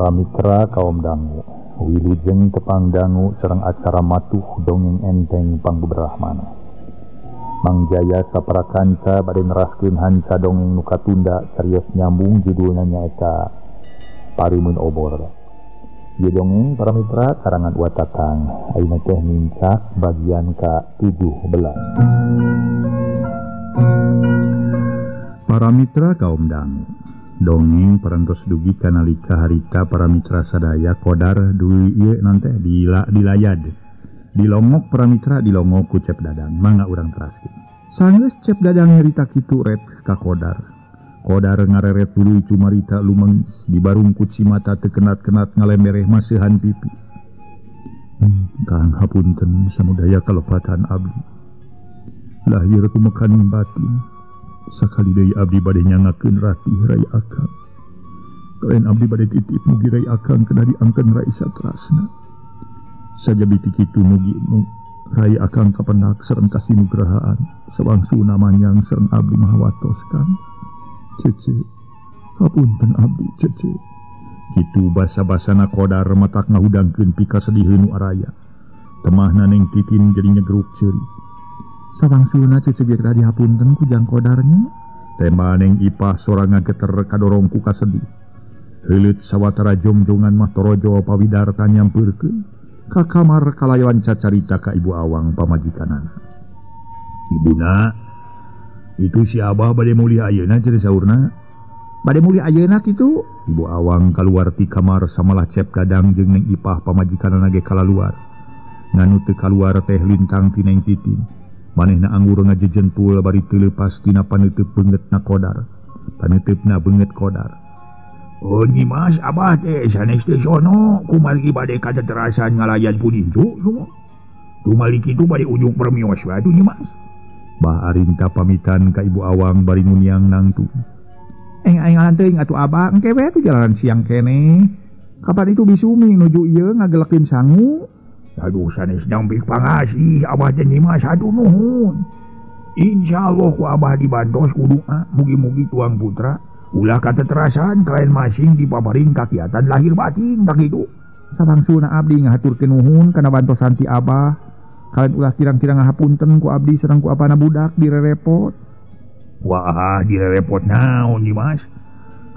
Para mitra kaum dangu, wilujeng tepang dangu sareng acara matuh dongeng enteng pangbeberahmana. Mang Jaya saparakanca bade neraskeun hanca dongeng nu katunda serius nyambung judulna nyaeta Parimun Obor. Ieu dongeng para mitra karangan Wa Tatang, ayeuna teh nincak bagian ka-17. Para mitra kaum dangu, dongeng parantos dugi kanalika harita para mitra sadaya kodar duwi ieu non teh dilayad. Dilongok para mitra dilongok ku Cep Dadang, mangga urang teraskeun. Sanggeus Cep Dadang nyarita kitu ret ka Kodar. Kodar ngareret tuluy cumarita lumengis dibarungkut si mata teu kenat-kenat ngalembereh maseuhan pipi. Kang hapunten samudaya kalepatan abdi. Lahir kumekaning batin. Sakali deui abdi bade nyangakeun ratih rai akang. Kalayan abdi bade titip mugi rai akang kena diangkeun rai satrasna. Sajabi ti kitu mugi rai akang kapendak sareng kasinugrahaan sawangsuna manyang sareng abdi mahawatos Kang. Cece, hapunten abdi cece. Kitu basa-basana Kodar matak ngahudangkeun pikasediheun nu araya. Temahna Neng Titin jadi nyegruk ceuri. Sawangsuna cece ge tadi hapunten ku jang Kodarnya. Tema Neng Ipah sorang ngageter kadorong ku kasedih. Heuleut sawatara jongjongan mah torojo pawidarta nyampeurkeun ka kamar kalayan cacarita ka Ibu Awang pamajikanana. Ibuna, itu si Abah bade mulih ayeuna cenah saurna. Bade mulih ayeuna kitu? Ibu Awang kaluar ti kamar samalah Cep Dadang jeung Neng Ipah pamajikanana ge kalaluar. Nganu teu kaluar teh lintang ti Neng Titin. Manehna anggur ngajejentul bari teu leupas tina paneuteub beungeutna Kodar. Paneuteubna beungeut Kodar. Oh Nyimas Abah teh sanes teh sono kumargi bade kateterasan ngalayan punincu semua. Tumali kitu bade ujung permios we atuh Nyimas. Bah Arinta pamitan ka Ibu Awang bari nguniang nangtung. Eng-engalan teuing atuh Abah, engke we atuh jalanan siang keneh. Kapan itu bisumi nuju ieu ngagelekeun sangu? Aduh sanes dampik pangasih Abah teh Nyimas aduh nuhun. Insyaallah ku Abah dibantos ku doa mugi-mugi tuang putra ulah kateterasan kalayan masing dipaparin kakiatan lahir batin tak kitu. Sawangsuna abdi ngahaturkeun nuhun kana bantosan ti Abah. Kalian ulah kirang-kirang ngahapunten ku abdi sareng ku apana budak direrepot. Wah, direrepot naon Nyimas?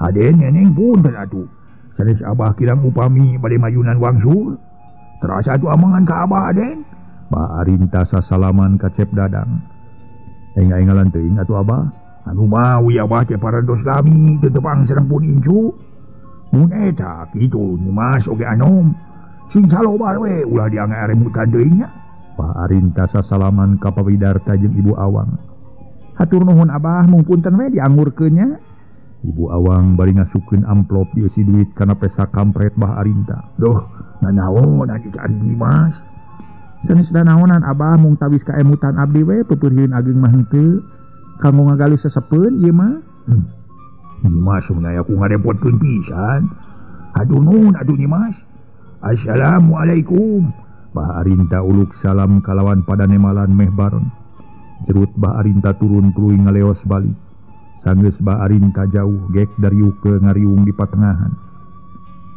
Aden neneng punten atuh. Sanes Abah kirang upami bade mayunan wangsul. Terasa atuh amangan ka Abah aden. Bah Arinta sasalaman ka Cep Dadang. Enggal-enggalan teuing atuh Abah. Anu mawi Abah teh parantos lami teu tepang sareng pun incu. Mun eta kitu Nyimas oge anom. Sing salobar we ulah diangaremutan deui nya. Bah Arinta sasalaman ka Pawidarta jeung Ibu Awang. Hatur nuhun Abah mung punten we diangurkeun nya. Ibu Awang bari ngasupkeun amplop dieusi duit kana pesa kampret Bah Arinta. Duh, nanaon atuh cari Nyimas. Sanes danaonan Abah mung tawis kaemutan abdi we peupeurieun ageung mah henteu. Kanggo ngagaluh sesepeun ieu mah. Nyimas sebenarnya aku ngarepotkeun pisan. Hatur nuhun atuh Nyimas. Assalamualaikum. Bah Arinta uluk salam kalawan padanemalan meh bareng. Jerut Bah Arinta turun tuluy ngaleos balik. Sanggeus Bah Arinta jauh gek dariuk ke ngariung di patengahan.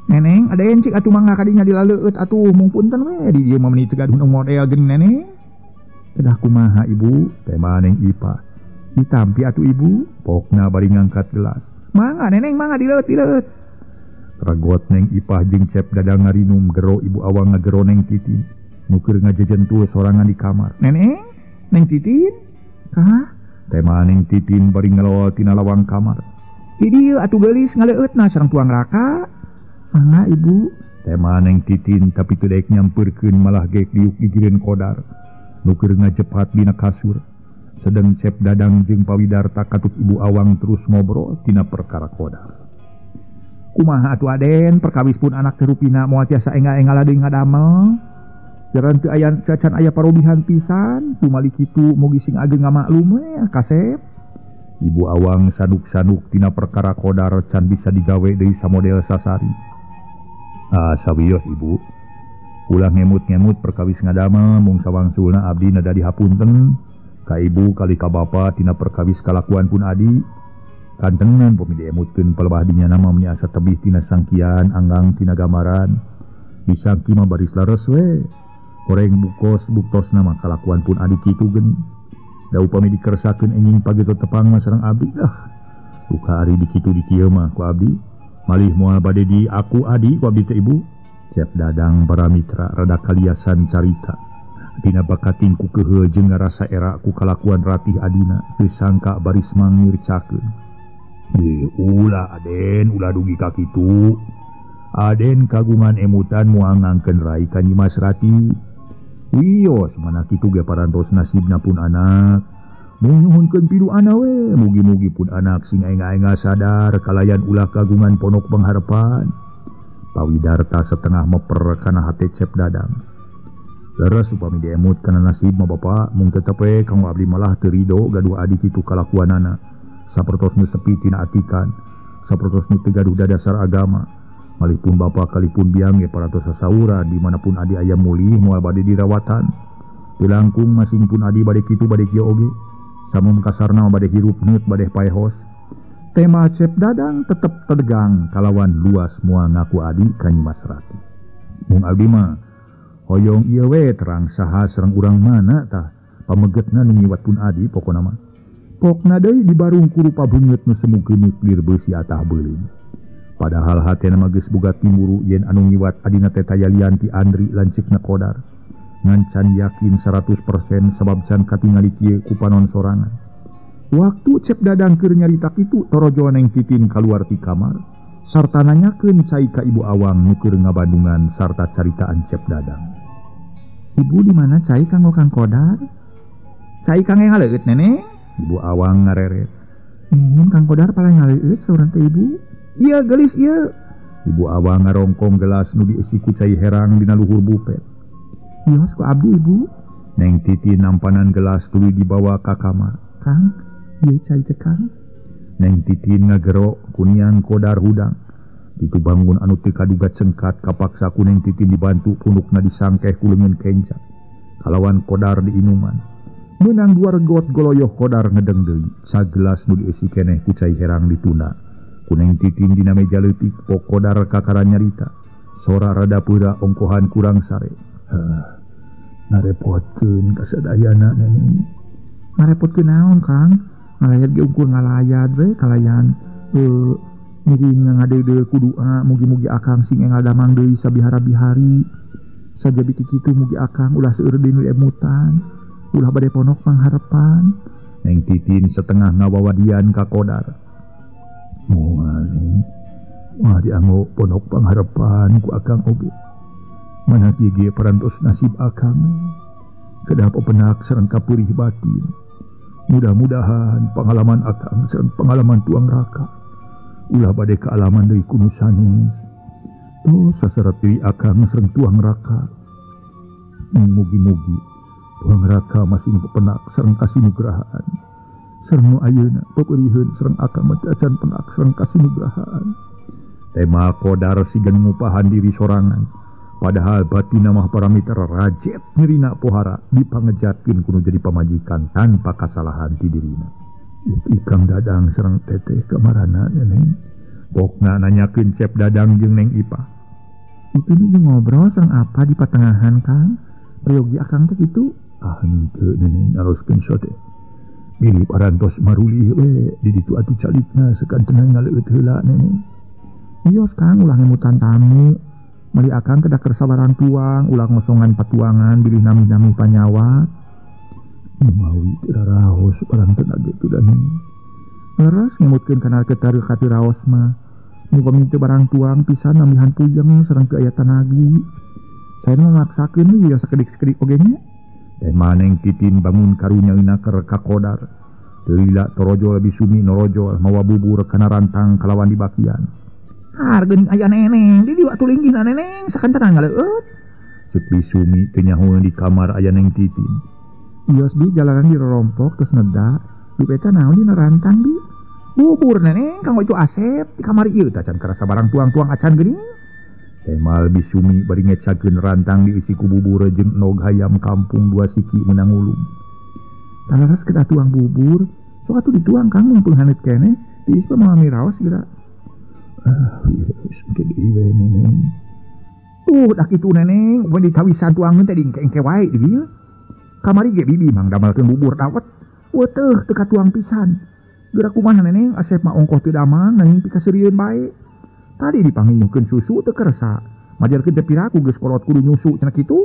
Neneng, aden cik atuh mangga kadinya dilaleueut atuh mung punten we di dieu mah meuni teu gaduh model geuning neneng. Kedah kumaha Ibu? Tema Neng Ipah. Ditampi atuh Ibu, pokna bari ngangkat gelas. Mangga neneng mangga dileueut-dileueut. Ragot Neng Ipah jeung Cep Dadang ngarinum gero Ibu Awang ngagero Neng Titin. Nu keur ngajejentul sorangan di kamar. Neneng, Neng Titin? Kah? Tema Neng Titin bari ngalawal tina lawang kamar. Di dieu atuh geulis ngaleueutna sareng tuang raka. Mangga Ibu. Tema Neng Titin tapi teu daek nyampeurkeun malah gek diuk gigireun Kodar. Nu keur ngajepat dina kasur. Sedeng Cep Dadang jeung Pawidarta katut Ibu Awang terus ngobrol tina perkara Kodar. Kumaha atuh aden perkawis pun anak teh rupina moal tiasa enggal-enggal deui ngadamel. Jaran teu aya cacan aya parobihan pisan, tumali kitu mugi sing ageng ngamaklum we kasep. Ibu Awang sanuk-sanuk tina perkara Kodar can bisa digawe deui samodel sasari. Ah sawios Ibu. Ulah ngemut-ngemut perkawis ngadamel mung sawangsulna abdi nada dihapunten ka Ibu kali ka Bapa tina perkawis kalakuan pun adi. Kantengan pami diemutkeun palebah dinya nama meni asa tebih tina sangkian anggang tina gambaran. Disangki mah baris leres we. Horeng bukos buktosna mah kalakuan pun adi kitu geuning. Da upami dikersakeun enjing pageto tepang mah sareng abdi ah. Duka ari dikitu di kieu mah ku abdi. Malih moal bade di aku adi ku abdi teh ibu. Cep Dadang para mitra rada kaliasan carita. Dina bakating ku kehe jeung ngarasa era ku kalakuan Ratih adina teu sangka baris mangircakeun. Ulah Aden, ulah dugi ka kitu. Aden kagungan emutan moal ngangkeun rai ka Nyimas Ratih. Wios mana kitu ge parantos nasibna pun anak. Mung nyuhunkeun piduana we, mugi-mugi pun anak sing aing-aing sadar kalayan ulah kagungan ponok pangharepan. Pawidarta setengah meper kana hate Cep Dadang. Leres upami diemut kana nasib mah bapa, mung tetep we kanggo abdi malah teu rido gaduh adi kitu kalakuanana. Sapertos nu sepi tina atikan, sapertos nu teu gaduh dadasar agama. Malih pun bapa kalipun biang ge parantos sasaura dimanapun adi aya mulih moal bade dirawatan. Teu langkung masing pun adi bade kitu bade kieu oge. Samum kasarna bade hirup neut bade paehos. Tema Cep Dadang tetep tegang kalawan luas moal ngaku adi ka Nyimas Ratih. Mung abdi mah hoyong ieu we terang saha sareng urang mana tah pamegetna nu ngiwat pun adi pokona mah. Pokna deui dibarung ku rupa beungeut nu semu geuneuk lir beusi atah beuleum. Padahal hatena mah geus boga timburu yen anu ngiwat adina teh taya lian ti Andri lanceukna Kodar. Ngan can yakin 100% sabab can katingali kieu ku panon sorangan. Waktu Cep Dadang keur nyarita kitu torojo Neng Titin kaluar ti kamar sarta nanyakeun cai ka Ibu Awang nu keur ngabandungan sarta caritaan Cep Dadang. Ibu di mana cai kanggo Kang Kodar? Cai kang ngaleueut nenek. Ibu Awang ngareret. Mun Kang Kodar paling ngaleueut saurang teh ibu. Ieu gelis ieu. Ibu Awang ngarongkong gelas nu dieusi ku cai herang dina luhur bupet. Wios ku abdi ibu. Neng Titin nampanan gelas tuluy dibawa ka kamar. Kang, ieu cai teh Kang. Neng Titin ngagero kuniang Kodar hudang. Itu bangun anu teu kaduga cengkat kapaksa ku Neng Titin dibantu punukna disangkeh ku leungeun kenca. Kalawan Kodar diinuman. Meunang dua regot goloyoh Kodar ngedeng deui. Sagelas nu dieusi keneh ku cai herang ditunda. Ku Neng Titin dina meja leutik pok Kodar kakara nyarita. Sora rada peura ongkohan kurang sare. Ngarepotkeun ka sadayana neneng. Ngarepotkeun naon Kang? Ngalayat ge ukur ngalayat we kalayan miring ngadeudeuh ku doa mugi-mugi akang sing enggal damang deui sabihara-bihari. Sajabi ti kitu mugi akang ulah seueur deui nu emutan. Ulah bade ponok pangharepan. Neng Titin setengah ngawawadian ka Kodar. Moal neng. Wah dianggo ponok pangharepan ku akang oge. Mana kieu ge parantos nasib akang. Kedah pepenak sareng kapurih batin. Mudah-mudahan pengalaman akang sareng pengalaman tuang raka. Ulah bade kaalaman deui ku nu sanes. Tos saseret deui akang sareng tuang raka. Mugi-mugi tuang raka masing pepenak sareng kasinugrahaan. Sareng nu ayeuna peperiheun sareng akang mah teu acan penak sareng kasinugrahaan. Tema Kodar siga ngupahan diri sorangan. Padahal batina mah para mitra rajet nyerina pohara dipangejatkeun kudu jadi pamajikan tanpa kasalahan ti dirina. Ikang Dadang sareng teteh kamarana neneng. Pokna nanyakeun Cep Dadang jeung Neng Ipah. Itu nu ngobrol sareng apa di patengahan Kang? Peryogi akang teh kitu? Ah henteu neneng naroskeun sote. Mirip arantos marulih we di ditu atuh calikna sakantenan ngaleueut heula neneng. Wios Kang ulah ngemutan tamu. Mali akang kedah kersa barang tuang, ulah ngosongan patuangan bilih nami-nami panyawa. Mawi teu raos barang teu kitu da neng. Leres ngemutkeun kana ketar ka teu raos mah. Muga teu barang tuang pisan namihan puyeng sareng teu aya tanagi. Saya mah maksakeun we sakedik-sakedik oge nya. Teh Neng Titin bangun karunya inaker ka Kodar. Teu lila torojol bisumi norojol mawa bubur kana rantang kalawan dibakian. Hargeun aya neneng, di diwa tulinggihna neneng sakantenan ngaleueut. Ceuk Bisumi teu nyaho di kamar aya Neng Titin. Ios di jalanan dirorompok terus neda. Dup eta naon dina rantang di? Bubur neneng kanggo itu Asep di kamar ieu teh acan karasa barang tuang-tuang acan geuning. Temal Bisumi bari ngecakeun rantang diisi ku bubur jeung nog hayam kampung dua siki meunang ulung. Talaras kedah tuang bubur, sok atuh dituang Kang mumpung haneut keneh. Tiis mah moal miraos geura. Ah, geus engke deui we neneng. Tuh dah kitu neneng, we ditawisan tuangeun teh diengke-engke wae di dieu. Kamari ge bibi mang damelkeun bubur dawet. Weteuh teu katuang pisan. Geura kumaha neneng, Asep mah ongkoh teu damang nanging pikaseurieun bae. Tadi dipanginyukeun susu teu kersa. Majarkeun teh piraku geus kolot kudu nyusu cenah kitu.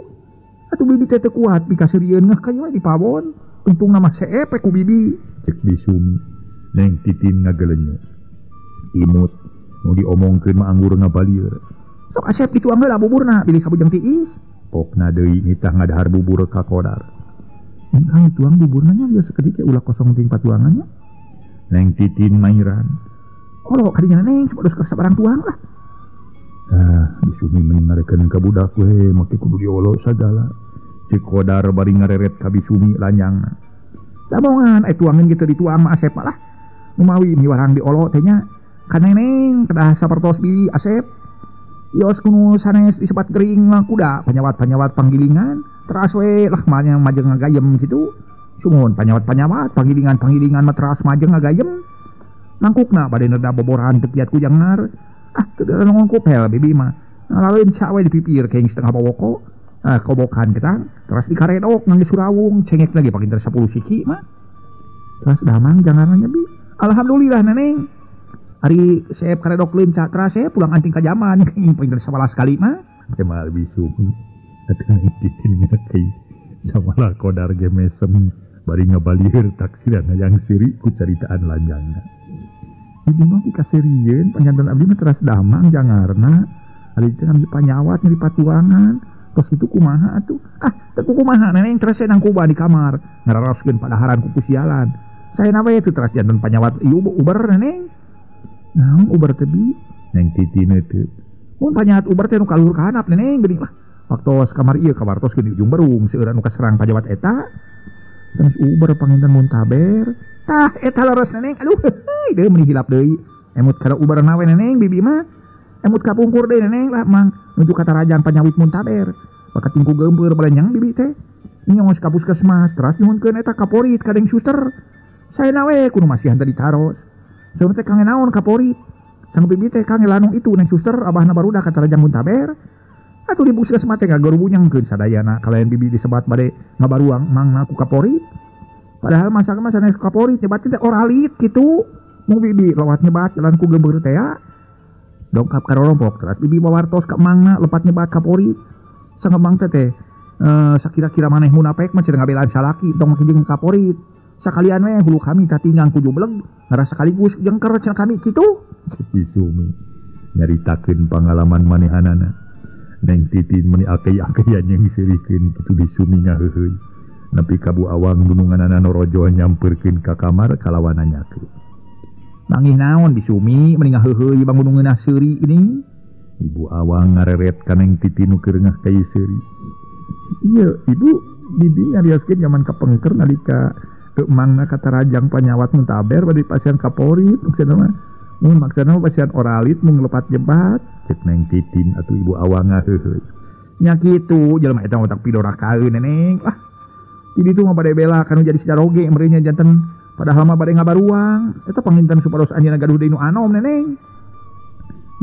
Atuh bibi teh teu kuat pikaseurieun ngeuh ka we di pawon. Untungna mah seep ku bibi. Cek Bisumi. Neng Titin ngagelenyo. Imut nu diomongkeun mah anggur ngabalieur. Sok Asep dituang heula buburna bilih kabujeng tiis. Pokna deui nitah ngadahar bubur ka Kodar. Engkang tuang buburna nya bieu sakedik ulah kosong ting patuangannya. Neng Titin mairan. Olo kadinya neng supados kersa barang tuang lah. Ah, Bisumi meni ngarekeun ka budak we make kudu diolo sagala. Cek Kodar bari ngareret ka Bisumi lanyangna. Damongan aya tuangeun kitu dituang mah Asep lah. Numawi miwarang diolo teh nya. Ka neneng kedah sapertos bibi Asep. Yos kunu sanes disebat gering kuda panyawat-panyawat panggilingan teras we lah manya majeng ngagayem kitu. Sumuhun panyawat-panyawat panggilingan-panggilingan mah teras majeng ngagayem. Mangkukna bade nerda boboran teu kiat ku jangar. Ah teu nongon kupel bibi mah. Ngalalenca we di pipir keng setengah bawoko. Ah kobokan ketang teras dikaredok ngangge surawung cengek lagi pakinter 10 siki mah. Teras damang jangarna nya bi. Alhamdulillah neneng. Ari seep karedok leunca teras saya pulang anting ka jaman paling 11 kali mah. Kemal Bisumi atuh Titin ngerti samalah Kodar ge mesem bari ngabalieur taksiran hayang siri ku caritaan lanjangna. Bibi mah pikaseurieun panjanten abdi mah teras damang jangarna. Ari teh ngangge panyawat nyeri patuangan. Tos kitu kumaha atuh? Ah, teu kumaha neneng teras nang kuba di kamar ngararoskeun padaharan ku kusialan. Saena we teu teras janten panyawat ieu uber neneng. Naon uber teh bi? Neng Titin teu. Mun panyawat uber teh nu ka luhur ka handap neneng geuning lah. Waktos kamar ieu kawartos di ujung berung seueuran nu kaserang panyawat eta. Sanes uber panginten muntaber. Tah eta leres neneng. Aduh heuy deui meuni hilap deui. Emut kada uber na we neneng bibi mah. Emut kapungkur deui neneng lah mang nuju ka tarajang panyawit muntaber. Bakat tingku geumpeur balenyang bibi teh. Nyongos ka puskesmas teras nyuhunkeun eta kaporit ka deng suster. Saena we kudu masihan teh ditaros. Saur teh kange naon kaporit. Sang bibi teh kange lanung itu neng suster abahna barudak ka tarajang muntaber. Atuh di puskesmas teh ngagerubunyangkeun sadayana kalayan bibi disebat bade ngabaruang mangna ku kaporit. Padahal masa mah sanes kaporit nyebat teh oralit kitu. Mung bibi lewat nyebat jalan ku geumbeur teh ya. Dongkap ka rorompok teras bibi mawartos ka mangna lepat nyebat kaporit. Sang emang teh teh sakira-kira maneh munafik mah cenah ngabelaan salaki tong make jeung kaporit. Sakalian we hulu kami tatingang ku jubleg ngarasa sekaligus jengker cenah kami kitu. Cek Bisumi nyaritakeun pangalaman manehanana. Neng Titin meuni akeh-akehan jeung seurikeun kitu Bisumi ngaheuheuy. Nepi ka Bu Awang dununganana norojo nyampeurkeun ka kamar kalawan nanyakeun. Nangih naon Bisumi meuni ngaheuheuy bangun ngeunah seuri geuning. Ibu Awang ngareret ka Neng Titin nu keur ngah kai seuri. Ieu ibu bibi ngarioskeun jaman kapengker nalika mangna katarajang panyawat muntaber bade pasien kaporit maksudna mah mun maksudna mah pasien oralit mun ngelepat jebat. Cek Neng Titin atuh Ibu Awang ngaheuheuy. Nya kitu jelema eta otak pidorakaeun neneng lah. Jadi itu mah bade bela kanu jadi sidaroge meureunnya janten padahal mah bade ngabaruang eta panginten supados anjeunna gaduh deui nu anom neneng.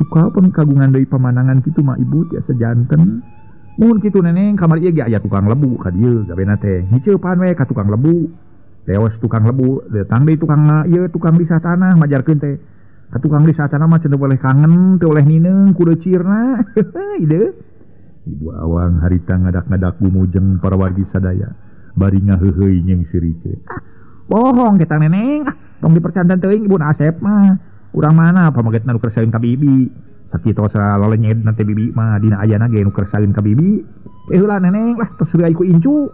Buka pun kagungan deui pamanangan kitu mah ibu tiasa janten. Mun kitu neneng kamari ieu ge aya tukang lebu ka dieu gawena teh ngiceupan we ka tukang lebu. Leos tukang lebu datang deui tukang ieu tukang lisah tanah majarkeun teh. Ka tukang lisah tanah mah cenah boleh kangen teu boleh nineung kudu cirna. Ide. Ibu Awang harita ngadak-ngadak gumujeng para wargi sadaya bari ngaheuheuy jeung seurikeun. Ah, bohong kita neneng. Ah, tong dipercanten teuing ibu Asep mah. Urang mana pamagetna nu keur saeun ka bibi. Sakitu salolenyedna teh bibi mah dina ayana ge nu keur saeun ka bibi. Teh heula neneng lah tos seurai ku incu.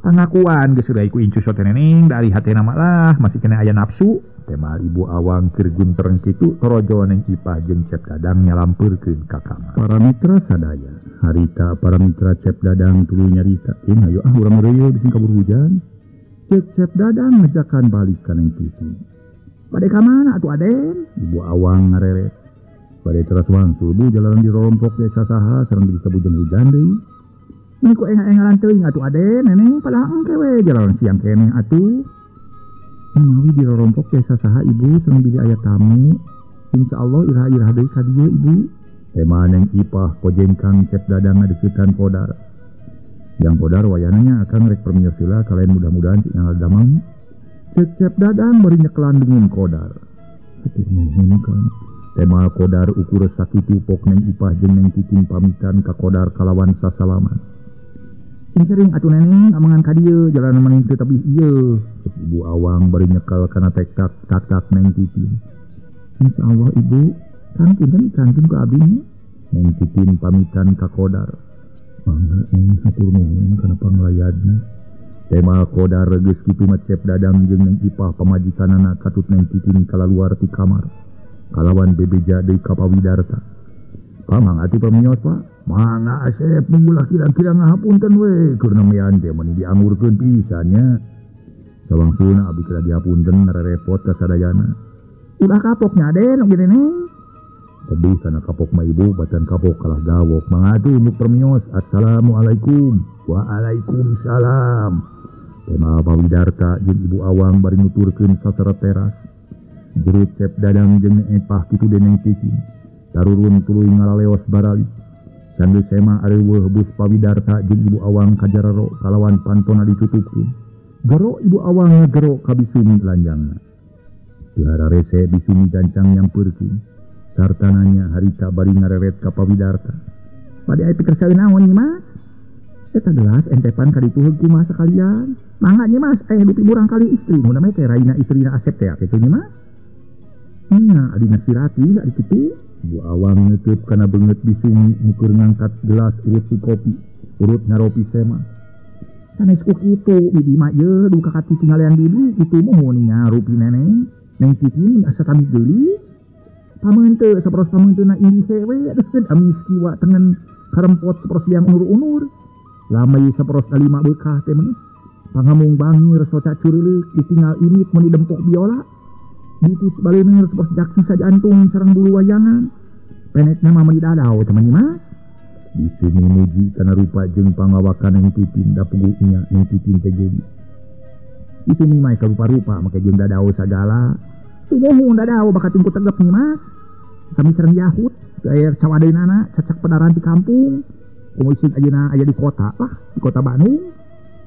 Pangakuan geus seurai ku incu sote neneng dari hatena mah lah masih kena aya nafsu. Temal Ibu Awang keur guntereng kitu torojo Neng Ipah jeung Cep Dadang nyalampeurkeun ka kamar. Para mitra sadaya, harita para mitra Cep Dadang tuluy nyarita, "In hayu ah urang reuyeut bisi kabur hujan." Cek Cep Dadang ngajakan balik ka Neng Titin. Bade ka mana atuh Aden? Ibu Awang ngareret. Bade teras wangsul bu jalanan di rorompok desa saha sareng bisa bujeng hujan deui. Mun ku engal-engalan teuing atuh Aden, neneng padahal engke we jalanan siang keneh atuh. Mawi dirorompok teh sasaha ibu sareng bilih aya tamu. Insyaallah iraha-iraha deui ka dieu ibu. Tema Neng Ipah kojengkang Cep Dadang ngadeukeutan Kodar. Yang Kodar wayananya akang rek permios heula kalayan mudah-mudahan cik ngal damang. Cek Cep Dadang bari nyekelan dingin Kodar. Hatur nuhun Kang. Tema Kodar ukur sakitu pok Neng Ipah jeung Neng Titin pamitan ka Kodar kalawan sasalaman. Sing sering atuh neneng amangan ka dieu jalan mending teu tebih ieu. Cek Ibu Awang bari nyekel kana tekak taktak Neng Titin. Insyaallah ibu, Kang punten kantun ka abdi nya. Neng Titin pamitan ka Kodar. Mangga Neng hatur nuhun kana panglayadna. Tema Kodar geus kitu mah Cep Dadang jeung Neng Ipah pamajikanana katut Neng Titin kalaluar ti kamar. Kalawan bebeja deui ka Pawidarta. Pamang atuh pamios Pak. Mangga Asep munggulah kira-kira ngahapunten we keur nemean teh meuni diangurkeun pisan nya. Sawangsulna abdi keur dihapunten rerepot ka sadayana. Ulah kapoknya aden oge neneng. Tebih kana kapok mah ibu batan kapok kalah gawok. Mangga atuh nuk permios. Assalamualaikum. Waalaikumsalam. Tema Pawidarta jeung Ibu Awang bari nuturkeun sacara teras. Jerut Cep Dadang jeung Neng Ipah kitu deui Neng Titin. Tarurun tuluy ngalaleos barali. Sambil sema areuweuh bus Pawidarta jeung Ibu Awang kajarero kalawan pantona ditutupkeun. Gero Ibu Awang ngagero ka Bisumi lanjangna. Teu hararese Bisumi gancang nyampeurkeun. Sarta nanya harita bari ngareret ka Pawidarta. Bade aya pikersaeun naon nyi Mas? Eta gelas entepan ka ditu heug kumaha sakalian. Mangga nyi Mas, aya dupi murang kali istri nu namanya teh raina istrina Asep teh kitu nyi Mas. Nya adina si Ratih ari kitu. Ibu Awang neuteut kana beungeut Bisumi nu keur ngangkat gelas urut si kopi, urut ngaropi sema. Sanes ku kitu bibi mah ieu duka katinggalian bibi kitu muhun nya rupi neneng. Neng Titin asa kami geulis. Pameunteut saperos pameunteuna indih we deukeut amis kiwa tengen karempot saperos liang unur-unur. Lama ieu saperos kalima beukah teh meuni. Pangamung bangir soca curilik ditinggal imit meuni dempok biola. Ditis baleuneur saperos jaksi sajantung sareng bulu wayangan. Penekna mah meuni dadau teh meuni Mas. Bisumi muji kana rupa jeung pangawakan Neng Titin da puguh nya Neng Titin teh geus. Bisumi mah rupa-rupa make jeung dadau sagala. Sumuhun dadau bakat tingku tegep nih Mas. Sami sareng Yahud, air cawadeunana cacak pedaran di kampung. Komo isin ayeuna aya di kota lah, di kota Bandung.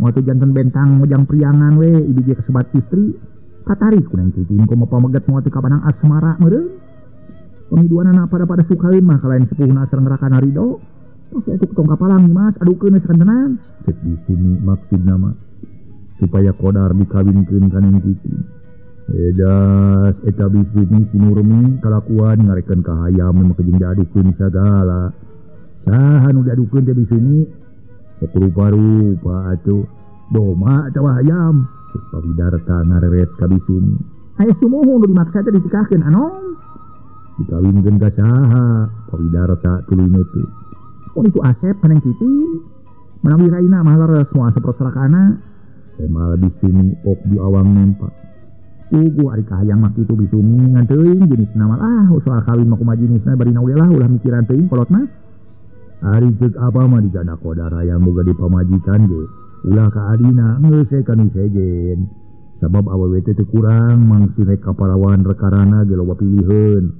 Moal teh janten bentang mojang priangan we ibi ge kasebat istri. Katarik ku Neng Titin komo pameget moal teh kapanang asmara meureun. Pamiduanana pada-pada sukaeun mah kalayan sepuhna sareng rakana Ridho. Tos atuh tong kapalang nih Mas, adukeun we sakantenan. Cek Bisumi maksudna mah supaya Kodar dikawinkeun ka Neng Titin. Edas eta Bisumi si Nurmi kalakuan ngarekeun ka hayam make jeung diadukeun sagala. Saha nu diadukeun teh Bisumi? Sok rupa-rupa atuh. Doma atawa hayam. Cek Pawidarta ngareret ka Bisumi. Aya sumuhun nu dimaksa teh ditikahkeun anom. Dikawinkeun ka saha? Pawidarta tuluy neuteut. Mun itu Asep ka Neng Titin. Manawi raina mah leres moal saperos rakana. Temal Bisumi pok di awang nempak. Ugu ari kahayang mah kitu Bisumi ngan teuing jenisna mah ah soal kawin mah kumaha jenisna bari na oge lah ulah mikiran teuing kolot mah. Ari ceuk apa mah dijana Kodar hayang boga di pamajikan ge ulah ka adina geus we kanu sejen. Sabab awewe teh teu kurang mangsi rek ka parawan rekarana ge loba piliheun.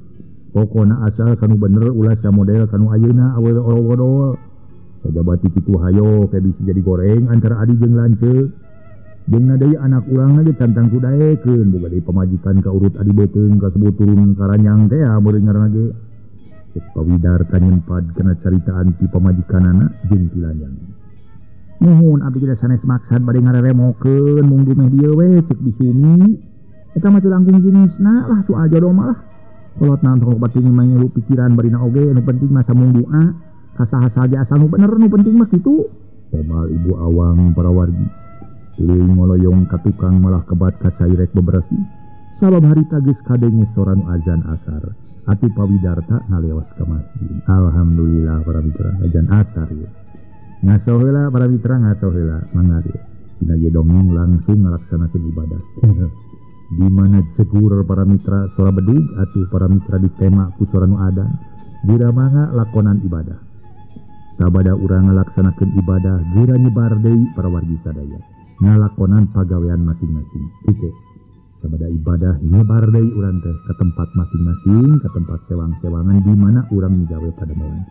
Pokona asal kanu bener ulah samodel kanu ayeuna awewe ologodol. Sajabati kitu hayo ke bisa jadi goreng antara adi jeung lanceuk. Jeung deui anak urang ge cantang kudaekeun boga deui pamajikan ka urut adi beuteung kasebut turun karanyang teh meureun ngaranna ge. Cek Pawidarta nyempad kana caritaan ti pamajikanana jeung ti lanjang. Nuhun abdi ge sanes maksad bade ngareremokeun mung dumeh dieu we cek Bisumi. Eta mah teu langkung jenisna lah soal jodoh mah lah. Kolotna tong loba teuing mah ngilu pikiran barina oge nu penting mah samung doa ka saha saja asal nu bener nu penting mah kitu. Temal Ibu Awang para wargi. Tuluy ngoloyong ka tukang malah kebat ka cai rek bebersih. Sabab harita geus kadenge sora nu azan asar. Atuh Pawidarta ngaleos ka masjid. Alhamdulillah para mitra azan asar ieu. Ngaso heula para mitra ngaso heula mangga ieu. Dina ieu dongeng langsung ngalaksanakeun ibadah. Di mana cegur para mitra sora bedug atuh para mitra ditema ku sora nu adan. Geura mangga lakonan ibadah. Sabada urang ngalaksanakeun ibadah geura nyebar deui para wargi sadaya. Ngalakonan pagawean masing-masing. Kitu. Sabada ibadah nyebar deui urang teh ke tempat masing-masing, ke tempat sewang-sewangan di mana urang migawe padamelan.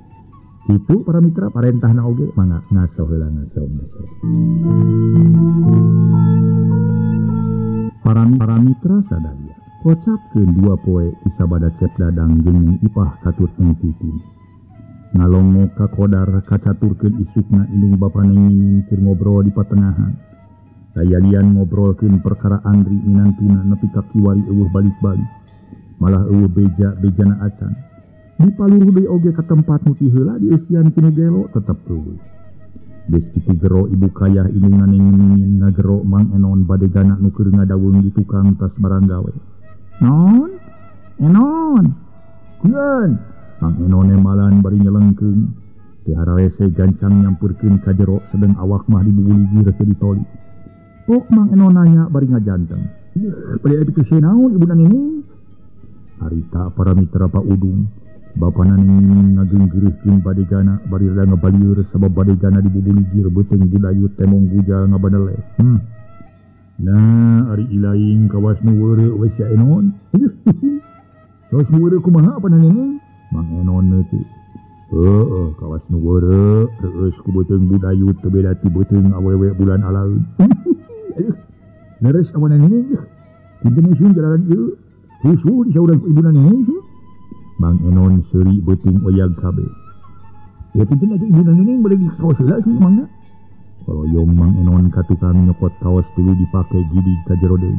Itu para mitra parentahna oge mangga ngaso heula ngaso ngaso. Para mitra sadaya, kocapkeun dua poe di sabada Cep Dadang jeung Neng Ipah katut Neng Titin. Ngalongo ka Kodar kacaturkeun isukna indung bapa Neng Mimin keur ngobrol di patengahan. Dayalian ngobrolkeun perkara Andri minantuna nepi ka kiwari eueuh balik-balik. Malah eueuh beja-bejana acan. Dipaluruh deui oge ka tempat nu ti heula dieusian ku nu gelo tetep eueuh. Geus kitu gero ibu kayah indungna Neng Mimin ngagero Mang Enon badegana nu keur ngadaweung di tukang tas barang gawe. Non? Enon. Kueun. Mang Enon malan bari nyelengkeung. Teu hararese gancang nyampurkeun ka jero sedeng awak mah dibubuligir teu ditoli. Pok Mang Enon nanya bari ngajanteng. Bari aya pitu naon ibuna Nining? Harita para mitra Pak Udung. Bapana Neng Mimin ngageunggeureuhkeun badegana bari rada ngabalieur sabab badegana dibubuligir beuteung budayut temong gujal ngabanele. Nah, ari ilaing kawas nu weureu we sia Enon. Kawas nu weureu kumaha apana Neneng? Mang Enon teh. Heueuh, kawas nu weureu reueus ku beuteung budayut teu beda ti beuteung awewe bulan alaeun. Aduh. Leres awana Neneng. Kinten isun jalanan ieu. Husu disaurang ku ibuna Neneng. Mang Enon seuri beuteung oyag kabeh. Ya punten atuh ibuna Neneng bade di kaos heula cenah mangga. Kaloyong Mang Enon ka tukang nyokot kaos tuluy dipake gidig ka jero deui.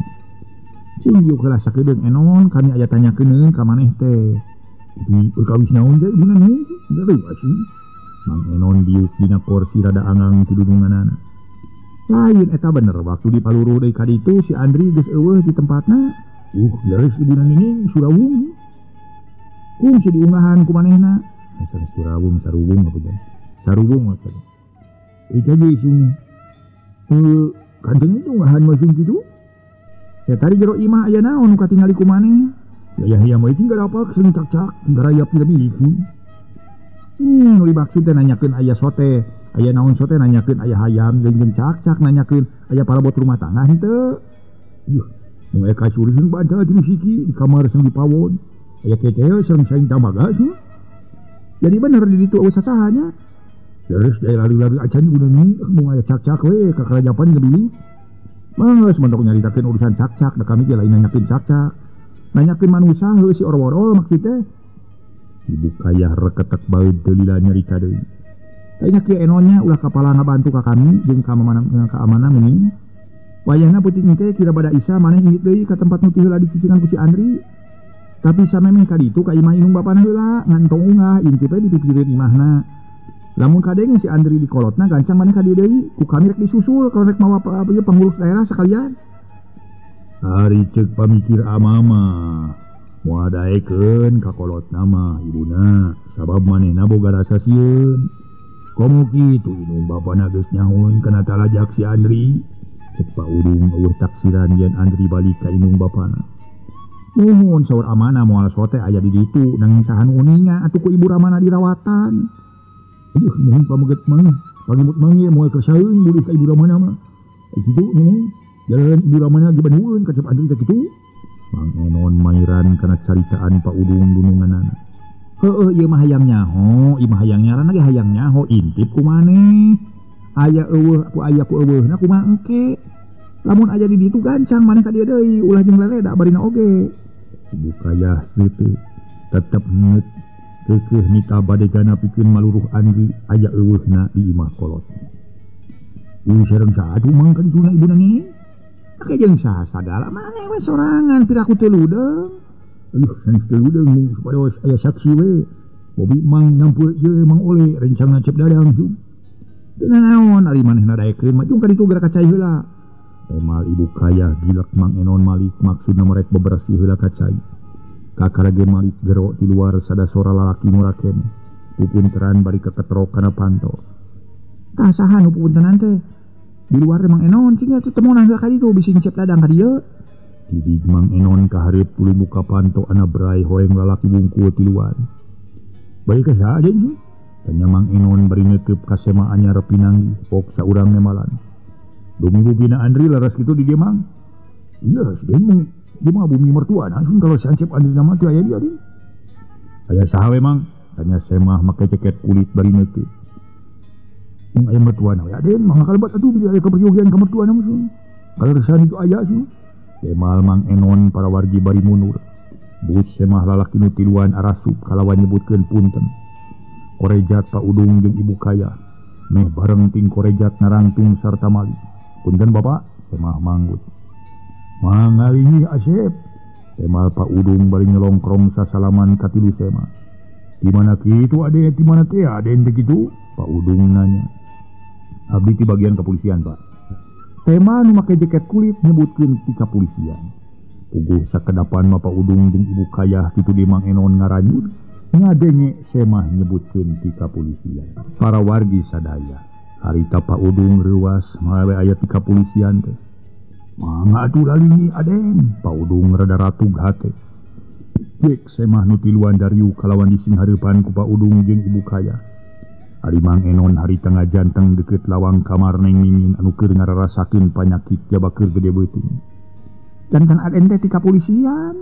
Cing diuk heula sakedeung Enon, kami aya tanyakeun ka maneh teh. Di kawis naon teh ibuna Neneng? Deui asing. Mang Enon diuk dina kursi rada angang ti dudunganana. Lain eta bener waktu dipaluruh deui ka ditu si Andri geus eueuh di tempatna. Leres ibuna Neneng Surawung. Kungsi diungahan ku manehna. Surawung saruwung apa teh? Saruwung maksudna. Eta ge sung. Kanten diungahan mah sung kitu. Ya tadi jero imah aya naon nu katingali ku maneh? Ya ya mah tinggal apa sung cak-cak garayap tidak miliki. Nu dimaksud teh nanyakeun aya sote, aya naon sote nanyakeun aya hayam jeung cak-cak nanyakeun aya parabot rumah tangga henteu. Yuh, mun aya kasur sung bantal di siki di kamar sung dipawon. Aya keceo sareng saing tamaga sih. Jadi bener di ditu eueuh sasahanya. Terus daya lari-lari acan udah nih mun aya cak-cak we ka karajapan geus. Mangga mentok nyaritakeun urusan cak-cak da kami ge lain nanyakeun cak-cak. Nanyakeun manusa heuh si orworol maksud teh. Ibu kayah reketek baeud teu lila nyarita deui. Tanya kieu Enonnya ulah kapala ngabantu ka kami jeung ka mamana meuning. Wayahna peuting teh kira bada Isa maneh indit deui ka tempat nu ti heula dicicingan ku si Andri. Tapi samemeh ka ditu ka imah indung bapana heula ngan tong ungah intip we dipipireun imahna. Lamun kadenge si Andri di kolotna gancang maneh ka dieu deui ku kami rek disusul kalau rek mawa apa pengurus daerah sekalian. Ari ceuk pamikir amama moal daekeun ka kolotna mah ibuna sabab manehna boga rasa sieun. Komo kitu indung bapana geus nyahoeun kana talajak si Andri. Ceuk Pak Udung eueuh taksiran yen Andri balik ka indung bapana. Muhun saur amana moal sote aya di ditu nanging saha nu uninga atuh ku ibu Ramana dirawatan. Aduh muhun pameget mah, pagemut mah ye moal kersaeun buluh ka ibu Ramana mah. Kitu nih, jalan ibu Ramana ge banueun ka Cep Andri teh kitu. Mang Enon mairan kana caritaan Pak Udung dununganana. Heueuh ieu mah hayang nyaho, ieu mah hayang nyaran ge hayang nyaho intip ku maneh. Aya eueuh ku aya ku eueuhna kumaha engke. Lamun aya di ditu gancang maneh ka dieu deui ulah jeung leleda barina oge. Ibu kayah teu tetep ngeut keukeuh nikah badegana pikeun maluruh Andri aya eueuhna di imah kolot. Sareng saha atuh mang ka dituna ibuna Neneng? Ake jeung saha sagala maneh we sorangan piraku teu ludeung. Aduh sanes teu ludeung mung supados aya saksi we. Bobi mang nyampur ieu Mang Ole rencana Cep Dadang su. Teu nanaon ari manehna daekeun mah jeung ka ditu geura ka cai heula. Emal ibu kaya gilek Mang Enon malik maksudna merek bebersih heula ka cai. Kakara ge malik gero ti luar sada sora lalaki nguraken. Pupunteran bari keketrok kana panto. Tah saha nu pupuntenan teh? Di luar Mang Enon cing atuh temonan heula ka ditu bisi Cep Dadang ka dieu. Didig Mang Enon ka hareup tuluy muka panto ana brai hoeng lalaki bungkul ti luar. Bari ka saha deui? Tanya Mang Enon bari neukeub ka sema anyar pinanggih pok saurang nemalan. Dumi bubina Andri laras kitu di dieu Mang. Iya, deui Ieu mah bumi mertua nah kalau si Ancep Andri nama teu aya dia Aden. Aya saha we Mang? Tanya Semah make jaket kulit bari neukeut. Mun aya mertuana we Aden, mangga kalebat atuh bilih aya kaperyogian ka mertuana mah. Kaleresan itu aya cenah. Temal Mang Enon para wargi bari mundur. But Semah lalaki nu tiluan arasup kalawan nyebutkeun punten. Korejat Pak Udung jeung Ibu Kaya. Meh bareng ting korejat narangtung sarta mali. Punten Bapak, Semah manggut. Mangalingi Asep. Temal Pak Udung bari nyelongkrong sasalaman ka tilu Semah. Di mana kitu ade, di mana teh ade teh kitu? Pak Udung nanya. Abdi ti bagian kepolisian, Pak. Tema nu make jaket kulit nyebutkeun ti kapolisian. Puguh sakedapan mah Pak Udung jeung Ibu Kayah kitu di Mang Enon ngaranyud ngadenge Semah nyebutkeun ti kapolisian. Para wargi sadaya, harita Pak Udung reuwas mawe aya ti kapolisian teh. Mangga atuh lalingi Aden, Pak Udung rada ratug hate. Jek Semah nu tiluan dariu kalawan disinghareupan ku Pak Udung jeung Ibu Kayah. Ari Mang Enon harita ngajanteng deukeut lawang kamar Neng Mimin anu keur ngararasakeun panyakit jabakeur gede beuting. Jantan Aden teh ti kapolisian.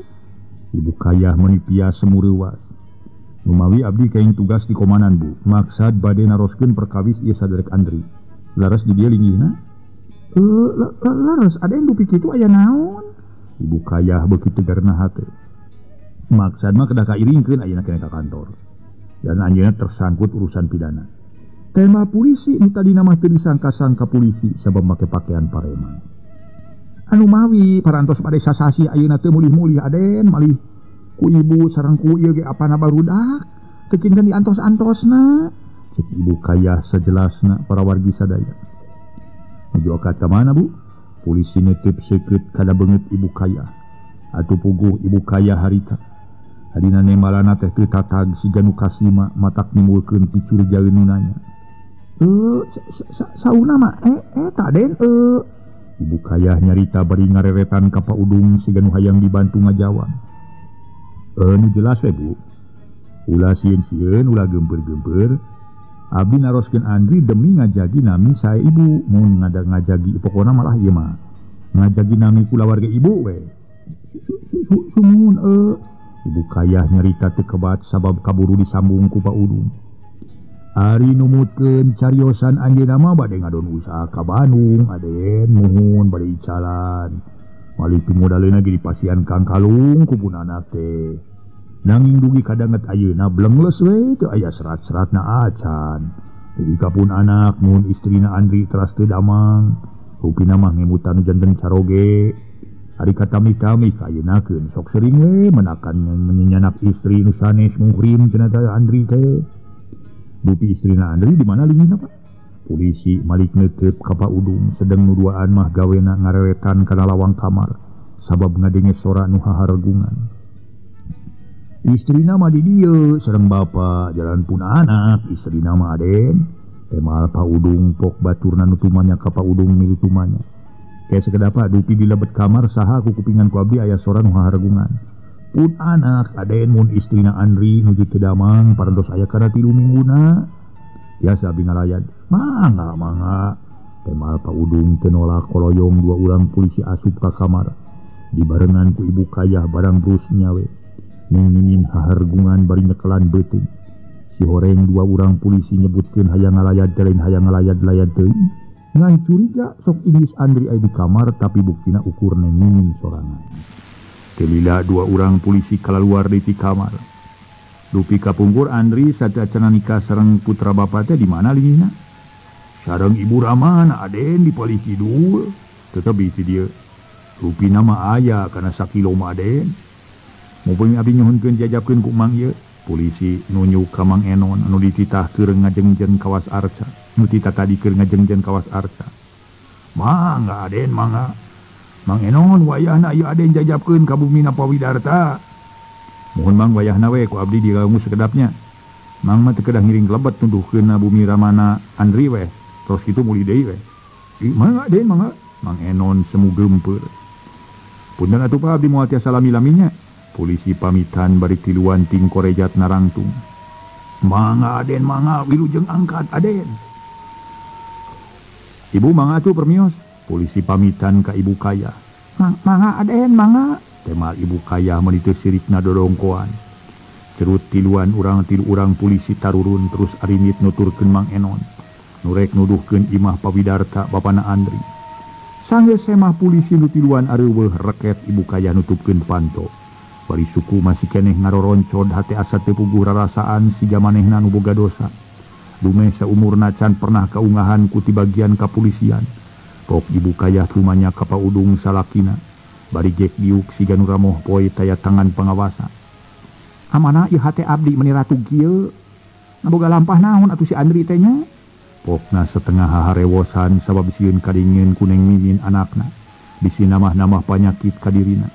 Ibu Kayah meuni pias semu reuwas. Numawi abdi kaing tugas di komanan Bu, maksad bade naroskeun perkawis ieu saderek Andri. Laras di dieu linggihna? Laras Aden dupi kitu aya naon? Ibu Kayah beuki tegarna hate. Maksad mah kedah kairingkeun ayeuna keneh ka kantor. Dan anjeunna tersangkut urusan pidana. Tema polisi nu tadina mah teu disangka-sangka polisi sabab make pakaian pareman. Anu mawi parantos bade sasasi ayeuna teu mulih-mulih Aden malih ku ibu sareng ku ieu ge apana barudak teu kinten diantos-antosna. Cek Ibu Kayah sajelasna para wargi sadaya. Nuju akad ka mana Bu? Polisi netep seukeut kana beungeut Ibu Kayah. Atuh puguh Ibu Kayah harita. Adina nembalana teh teu tatag siga nu kasima matak nimbulkeun picurigaeun nu nanya. Sauna mah eta Den Ibu Kayah nyarita bari ngareretan ka Pak Udung siga nu hayang dibantu ngajawab. Nu jelas we Bu. Ulah sieun-sieun ulah geumpeur-geumpeur. Abdi naroskeun Andri demi ngajagi nami sae ibu mun ngajagi pokona malah ieu mah. Ngajagi nami kulawarga ibu we. Sumun Ibu Kayah nyarita teu kebat sabab kaburu disambung ku Pak Udung. Ari numutkeun cariosan anjeunna mah bade ngadon usaha ka Bandung, Aden muhun bade icalan. Malih pimodaleuna ge dipasihan Kang Kalung ku pun anak teh. Nanging dugi kadanget ayeuna blengles we teu aya serat-seratna acan. Dugi ka pun anak mun istrina Andri teras teu damang. Rupina mah ngemutan janten caroge. Ari katami-tami kayenakeun sok sering we menakan menyenyanak istri nu sanes muhrim cenah teh Andri teh. Dupi istrina Andri di mana linggihna Pak? Polisi malik neuteup ka Pak Udung sedeng nu duaan mah gawena ngarewetan kana lawang kamar sabab ngadenge sora nu hahargungan. Istrina mah di dieu sareng bapa jalan pun anak istrina mah Aden. Temal Pak Udung pok baturna nu tumanya ka Pak Udung milu tumanya. Kayak sekedapa dupi di lebet kamar saha ku kupingan ku abdi aya sora nu hahargungan. Pun anak Aden mun istrina Andri nuju teu damang parantos aya kana 3 mingguna. Biasa abdi ngalayad. Mangga mangga. Temal Pak Udung teu nolak koloyong dua urang polisi asup ka kamar. Dibarengan ku Ibu Kayah barang brus nyawe. Neng Mimin hahargungan bari nyekelan beuteung. Si horeng dua urang polisi nyebutkeun hayang ngalayad teh lain hayang ngalayad-layad teuing. Ngan curiga sok Inggris Andri aya di kamar tapi buktina ukur Neng Mimin sorangan. Teu lila dua urang polisi kalaluar deui ti kamar. Dupi kapungkur Andri sateuacanna nikah sareng putra bapa teh di mana linggihna? Sareng Ibu Ramana Aden di palih kidul. Tetapi ti dieu. Rupina mah aya kana sakilo mah Aden. Mumpuni abdi nyuhunkeun jajabkeun ku Mang ieu. Polisi nunjuk ka Mang Enon anu dititah keur ngajengjeng kawas arca. Nu titah tadi keur ngajengjeng kawas arca. Mangga Aden mangga. Mang Enon wayahna ieu Aden jajabkeun ka bumina Pawidarta. Mohon Mang wayahna we ku abdi digangu sekedapnya. Mang mah teu kedah ngiring lebet tunduhkeun bumi Ramana Andri we. Terus kitu mulih deui we. Mangga Aden mangga. Mang Enon semu geumpeur. Punten atuh Pak abdi moal tiasa lami-laminya. Polisi pamitan bari tiluan ting korejat narangtung. Mangga Aden mangga wilujeng angkat Aden. Ibu mangga tuh permios. Polisi pamitan ka Ibu Kaya. Mangga Aden mangga. Temal ibu kayah meuni teu sirikna dodongkoan. Cerut tiluan urang tilu urang polisi tarurun terus arinit nuturkeun Mang Enon. Nurek nuduhkeun imah Pawidarta bapana Andri. Sanggeus semah polisi nu tiluan areuweuh reket ibu kayah nutupkeun panto. Bari suku masih keneh ngaroroncod hate asa teu puguh rarasaan siga manehna nu boga dosa. Dumeh saumurna can pernah kaungahan ku ti bagian kapolisian. Pok ibu kayah tumanya ka Paudung salakina. Bari gek diuk siga nu ramoh poe taya tangan pangawasa. Amana ieu hate abdi meuni ratu kieu. Naboga lampah naon atuh si Andri teh nya? Pokna setengah haharewosan sabab sieun kadingin ku Neng Mimin anakna. Bisi namah-namah panyakit ka dirina.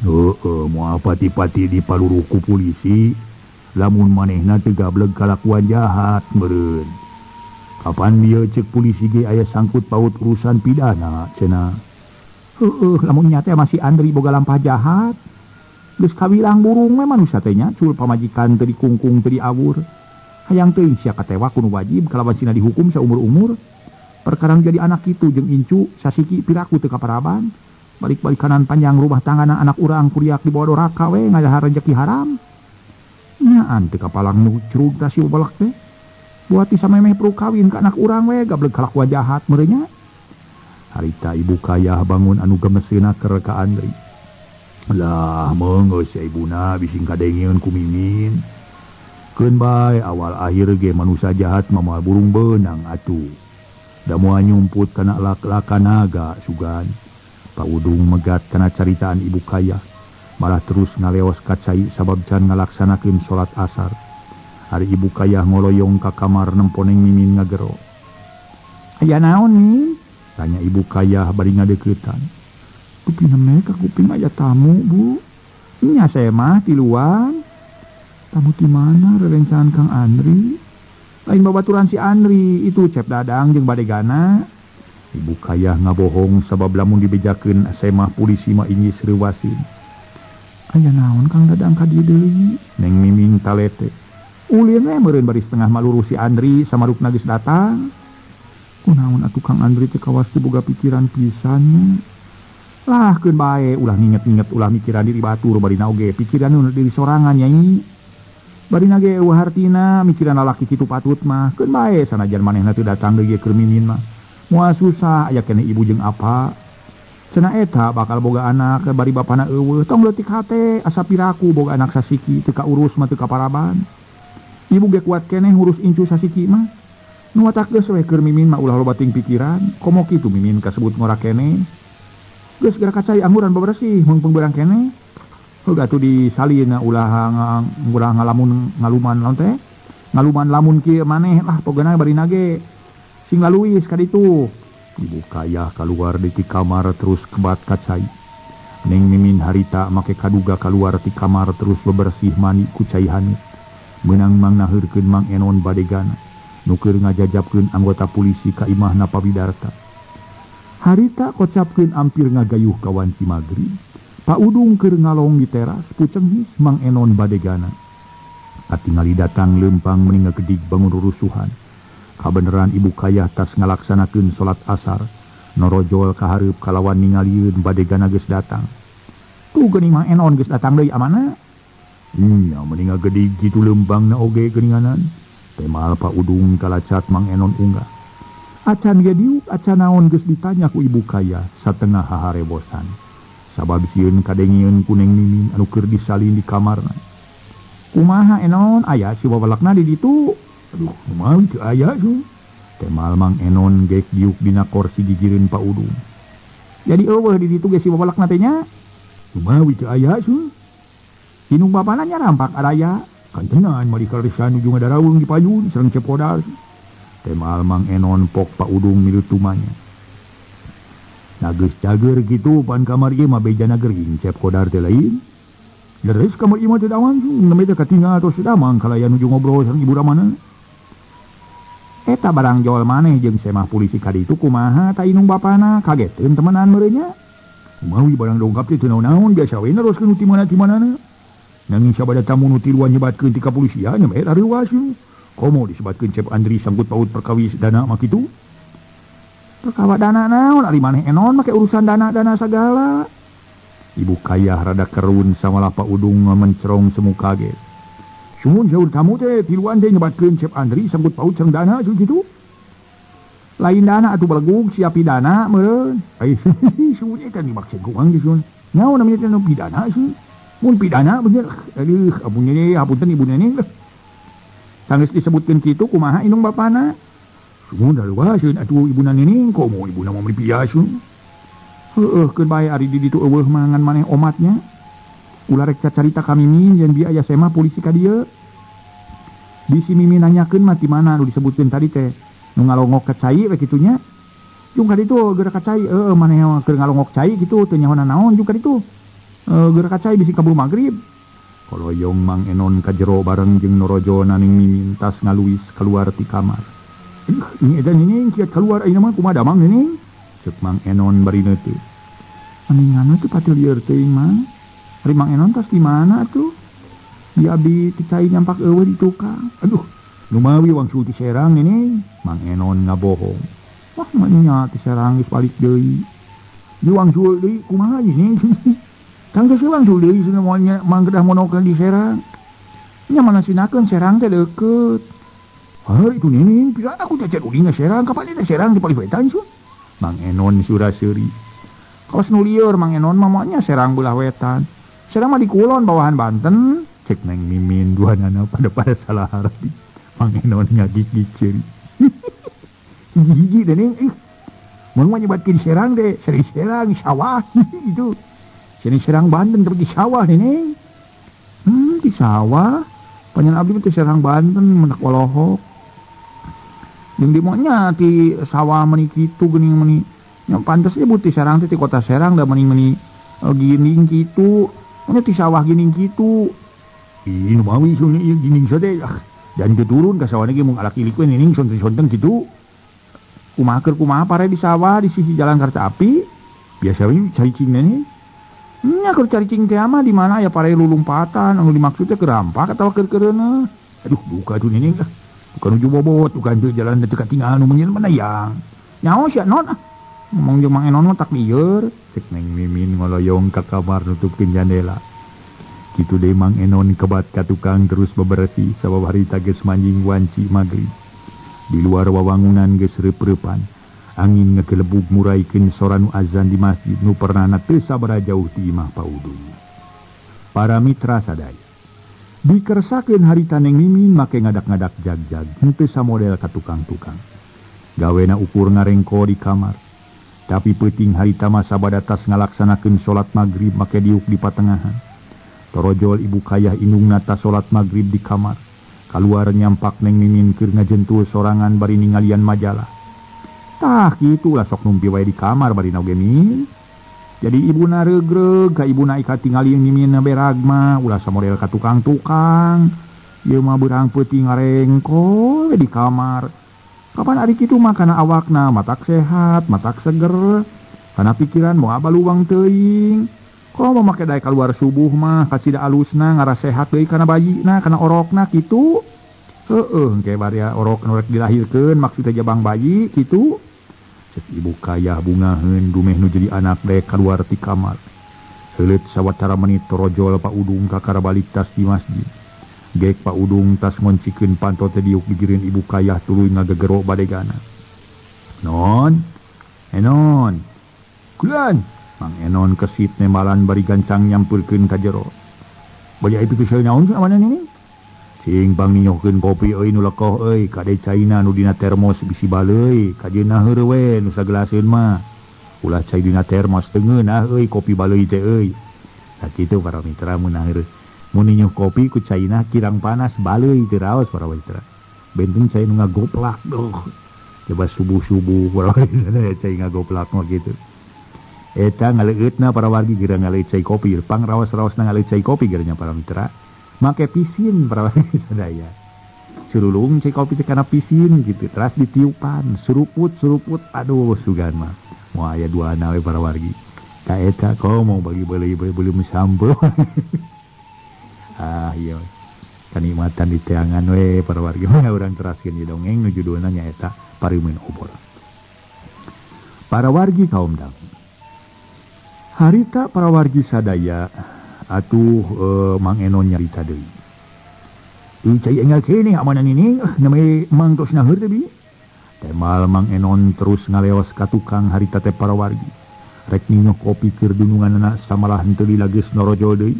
Heueuh moal pati-pati dipaluruh ku polisi. Lamun manehna teu gableg kalakuan jahat meureun. Kapan ieu ceuk polisi ge aya sangkut paut urusan pidana cenah. Heueuh lamun nya teh masih Andri boga lampah jahat. Geus kawilang burung we manusia teh nya cul pamajikan teu dikungkung teu diawur. Hayang teuing sia katewa ku nu wajib kalawan sina dihukum saumur-umur. Perkara nu jadi anak kitu jeung incu sasiki piraku teu kaparaban. Balik-balik kanan panjang rumah tanggana anak urang kuriak dibawa doraka we ngadahar rejeki haram. Nyaan teu kapalang nu curug ta si balak teh. Buat ti samemeh perlu kawin ka anak urang we gableg kalakuan jahat meureun nya. Harita ibu kayah bangun anu gemeseuna keur ka Andri. Lah meunggeus sia ibuna bising kadengeun ku Mimin. Keun bae awal akhir ge manusia jahat mah moal burung beunang atuh. Da moal nyumput kana lak-lakan naga sugan. Paudung megat kana caritaan ibu kayah. Malah terus ngaleos ka cai sabab can ngalaksanakeun salat asar. Ari ibu kayah ngoloyong ka kamar nempo Neng Mimin ngagero. Aya naon Min? Tanya ibu kayah bari ngadeuketan. Kuping neme ka kuping aya tamu, Bu. Nya saya mah tiluan. Tamu di mana rerencangan Kang Andri? Lain babaturan si Andri, itu Cep Dadang jeung badegana. Ibu kayah ngabohong sabab lamun dibejakeun semah polisi mah inggis reuwasin. Aya naon Kang Dadang ka dieu deui? Neng Mimin talete. Ulin we meureun bari setengah maluru si Andri samarukna geus datang. Kunaon atuh Kang Andri teh kawas teu boga pikiran pisan. Lah keun bae ulah nginget-nginget ulah mikiran diri batur barina oge pikiran nu diri sorangan nyai. Barina ge eueuh hartina mikiran lalaki kitu patut mah keun bae sanajan manehna teu datang deui ge keur Mimin mah. Moal susah aya keneh ibu jeung apa. Cenah eta bakal boga anak bari bapana eueuh tong leutik hate asa piraku boga anak sasiki teu kaurus mah teu kaparaban. Ibu ge kuat keneh ngurus incu sasiki mah. Nu watak geus we keur Mimin mah ulah loba ting pikiran komo kitu Mimin kasebut ngora keneh. Geus geura ka cai angguran bebersih meungpeung beurang keneh. Heuh atuh disalin ulah ulah ngalamun ngaluman naon teh? Ngaluman lamun kieu maneh lah pogona barina ge sing laluis ka ditu. Ibu kayah kaluar di ti kamar terus kebat ka cai. Neng Mimin harita make kaduga kaluar ti kamar terus bebersih mani ku cai haneut. Meunang mangnaheurkeun Mang Enon badegana nu keur ngajajabkeun anggota polisi ka imahna Pawidarta. Harita kocapkeun ampir ngagayuh ka wanci magrib. Paudung keur ngalong di teras pucenghis Mang Enon badegana. Katingali datang leumpang meni ngagedig bangun rurusuhan. Kabeneran ibu kayah tas ngalaksanakeun salat asar. Norojol ka hareup kalawan ningalieun badegana geus datang. Tuh geuning Mang Enon geus datang deui amana? Nya meni ngagedig kitu leumpangna oge geuninganan. Temal Paudung kalacat Mang Enon unggah. Acan ge diuk acan naon geus ditanya ku ibu kaya satengah haharebosan. Sabab sieun kadengieun ku Neng Mimin anu keur disalin di kamarna. Kumaha Enon aya si wawalakna di ditu? Aduh, kumaha teu aya su? Temal Mang Enon gek diuk dina korsi gigireun Paudung. Jadi eueuh di ditu ge si wawalakna teh nya? Kumaha teu aya su? Inung bapana nya rampak araya. Kantenan mali karisan nuju ngadarawung di payun sareng Cep Kodar. Temal Mang Enon pok Paudung milu tumanya. Nah geus cager kitu pan kamar ieu mah bejana gering Cep Kodar teh lain. Leres kamar ieu mah teu dawang nembe teh katingal tos damang kalayan nuju ngobrol sareng ibu ramana. Eta barang jol maneh jeung semah polisi ka ditu kumaha ta inung bapana kageteun temenan meureun nya. Kumaha barang dongkap teh teu naon-naon biasa we neroskeun ti mana-ti manana. Nanging sabada tamu nu tiluan nyebatkeun ti kapolisian nya meh rareuwas. Komo disebatkeun Cep Andri sangkut paut perkawis dana mah kitu. Perkawa dana naon ari maneh Enon make urusan dana-dana sagala. Ibu Kayah rada kerun samalah Pak Udung mencerong semu kaget. Sumun saur tamu teh tiluan teh nyebatkeun Cep Andri sangkut paut sareng dana kitu. Lain dana atuh belegug siap pidana meureun. Ai sumun eta dimaksud ku urang sun. Naon namanya teh nu pidana sih? Mun pidana bener. Aduh, ampun ye, hapunten ibu neneng. Sanggeus disebutkeun kitu kumaha indung bapana? Sumun daluaseun atuh ibuna neneng komo ibuna mah meuli piaseun. Heueuh keun bae ari di ditu eueuh mangan maneh omatnya. Ulah rek carita ka Mimin yen bieu aya sema polisi ka dieu. Bisi Mimin nanyakeun mah ti mana nu disebutkeun tadi teh. Nu ngalongok ka cai we kitu nya. Jung ka ditu geura ka cai, heueuh maneh keur ngalongok cai kitu teu nyaho naon jung ka ditu. Geura ka cai bisi kaburu magrib. Koloyong Mang Enon ka jero bareng jeung Norojo naning Mimin tas ngaluis keluar ti kamar. Ini eta nini kiat keluar ayeuna mah kumaha damang nini? Ceuk Mang Enon bari neuteut. Aningan teh patil lieur teuing Mang. Ari Mang Enon tas di mana atuh? Di abdi ti cai nyampak eueuh di tukang. Aduh, lumawi wangsul ti Serang nini. Mang Enon ngabohong. Wah, mah nya ti Serang geus balik deui. Di wangsul deui kumaha ieu nini? Kang geus wangsul deui cenah moal nya Mang kedah monokeun di Serang. Nya mana sinakeun Serang teh deukeut. Heuh itu nini, pira aku teh cek uing Serang, kapan teh Serang di palih wetan sun? Mang Enon sura-seuri. Kawas nu lieur Mang Enon mah moal nya Serang belah wetan. Serang mah di kulon bawahan Banten. Cek Neng Mimin duanana pada salah harti. Mang Enon ngagigig ceuri. Hiji-hiji deh nih. Mun mah nyebatkeun Serang deh, Serang sawah itu. Serang Banten tapi di sawah nih. Di sawah. Panjen abdi teh Serang Banten menak walohok. Jeung di monya ti sawah meuni kitu geuning meuni. Nya pantes nyebut ti Serang teh ti kota Serang da meuni-meuni ginding kitu. Nya ti sawah ginding kitu. Ih, nu mawi sun ieu ginding sade. Dan teu turun ka sawah ge mung alak ilik we nining sonten-sonten kitu. Kumaha keur kumaha pare di sawah di sisi jalan kereta api. Biasa we caricing nene. Nya keur caricing teh mah di mana aya pare lulumpatan anu dimaksud teh keur rampak atawa keur keureuneuh. Aduh, duka tuh nining ah. Bukan nuju bobot, bukan tuh jalan teu katingal nu meungin mana yang. Nyaho sia non ah. Ngomong jeung Mang Enon mah tak lieur. Cek Neng Mimin ngoloyong ka kamar nutupkeun jandela. Kitu deui Mang Enon kebat ka tukang terus bebersih sabab harita geus manjing wanci magrib. Di luar wawangunan geus reup-reupan. Angin ngegelebug muraikeun sora nu azan di masjid nu pernahna teu sabaraha jauh ti imah Pa Udung. Para mitra sadaya. Dikersakeun harita Neng Mimin make ngadak-ngadak jag-jag henteu samodel ka tukang-tukang. Gawena ukur ngarengko di kamar. Tapi peuting harita mah sabada tas ngalaksanakeun salat magrib make diuk di patengahan. Torojol Ibu Kayah indungna tas salat magrib di kamar. Kaluar nyampak Neng Mimin keur ngajentul sorangan bari ningalian majalah. Tah kitu lah sok numpi wae di kamar bari oge Min. Jadi ibuna regreg ka ibuna ika tingali Mimin berag mah ulah samodel ka tukang-tukang. Ieu mah beurang peuting ngarengko we di kamar. Kapan ari kitu mah kana awakna matak sehat, matak seger. Kana pikiran moal baluang teuing. Komo make daek kaluar subuh mah kacida alusna ngarasehat deui kana bayina, kana orokna kitu. Heueuh engke bari orok nu rek dilahirkeun maksudna jabang bayi kitu. Cek Ibu Kayah bungaheun dumeh nu jadi anak daek kaluar ti kamar. Heuleut sawatara menit torojol Pak Udung kakara balik tas di masjid. Gek Pak Udung tas ngoncikeun panto teh diuk digireun Ibu Kayah tuluy ngagegero badegana. Non, Enon. Kulan. Mang Enon kesit nembalan bari gancang nyampeurkeun ka jero. Bari aya pitu naon cenah nini? Cing bang ninyohkeun kopi euy nu lekoh euy, kade caina nu dina termos bisi baleuy, kajeuna heureun we nu sagelaseun mah. Ulah cai dina termos teu ngeunah euy kopi baleuy teh euy. Tah kitu para mitra mun heureun. Mun ninyoh kopi ku caina kirang panas baleuy teu raos para mitra. Benten cai nu ngagoplak duh. Coba subuh-subuh para mitra cai ngagoplak mah kitu. Eta ngaleueutna para wargi geura ngaleueut cai kopi, pang raos-raosna ngaleueut cai kopi geura nya para mitra. Make pisin para wargi sadaya. Curulung cai kopi teh kana pisin gitu, teras ditiupan, suruput-suruput, aduh sugan mah. Moal aya duana we para wargi. Ka eta komo bagi beuli-beuli sampeu. Ah iya. Kanikmatan di teangan we para wargi. Urang teraskeun ieu dongeng nu judulna nyaeta Pareumeun Obor. Para wargi kaum dangu. Harita para wargi sadaya atuh Mang Enon nyarita deui. Cai enggal keneh amanan ini namanya Mang tos naheur teh bi. Temal Mang Enon terus ngaleos ka tukang harita teh para wargi. Rek ninyo kopi keur dununganna samalah henteu lila geus norojol deui.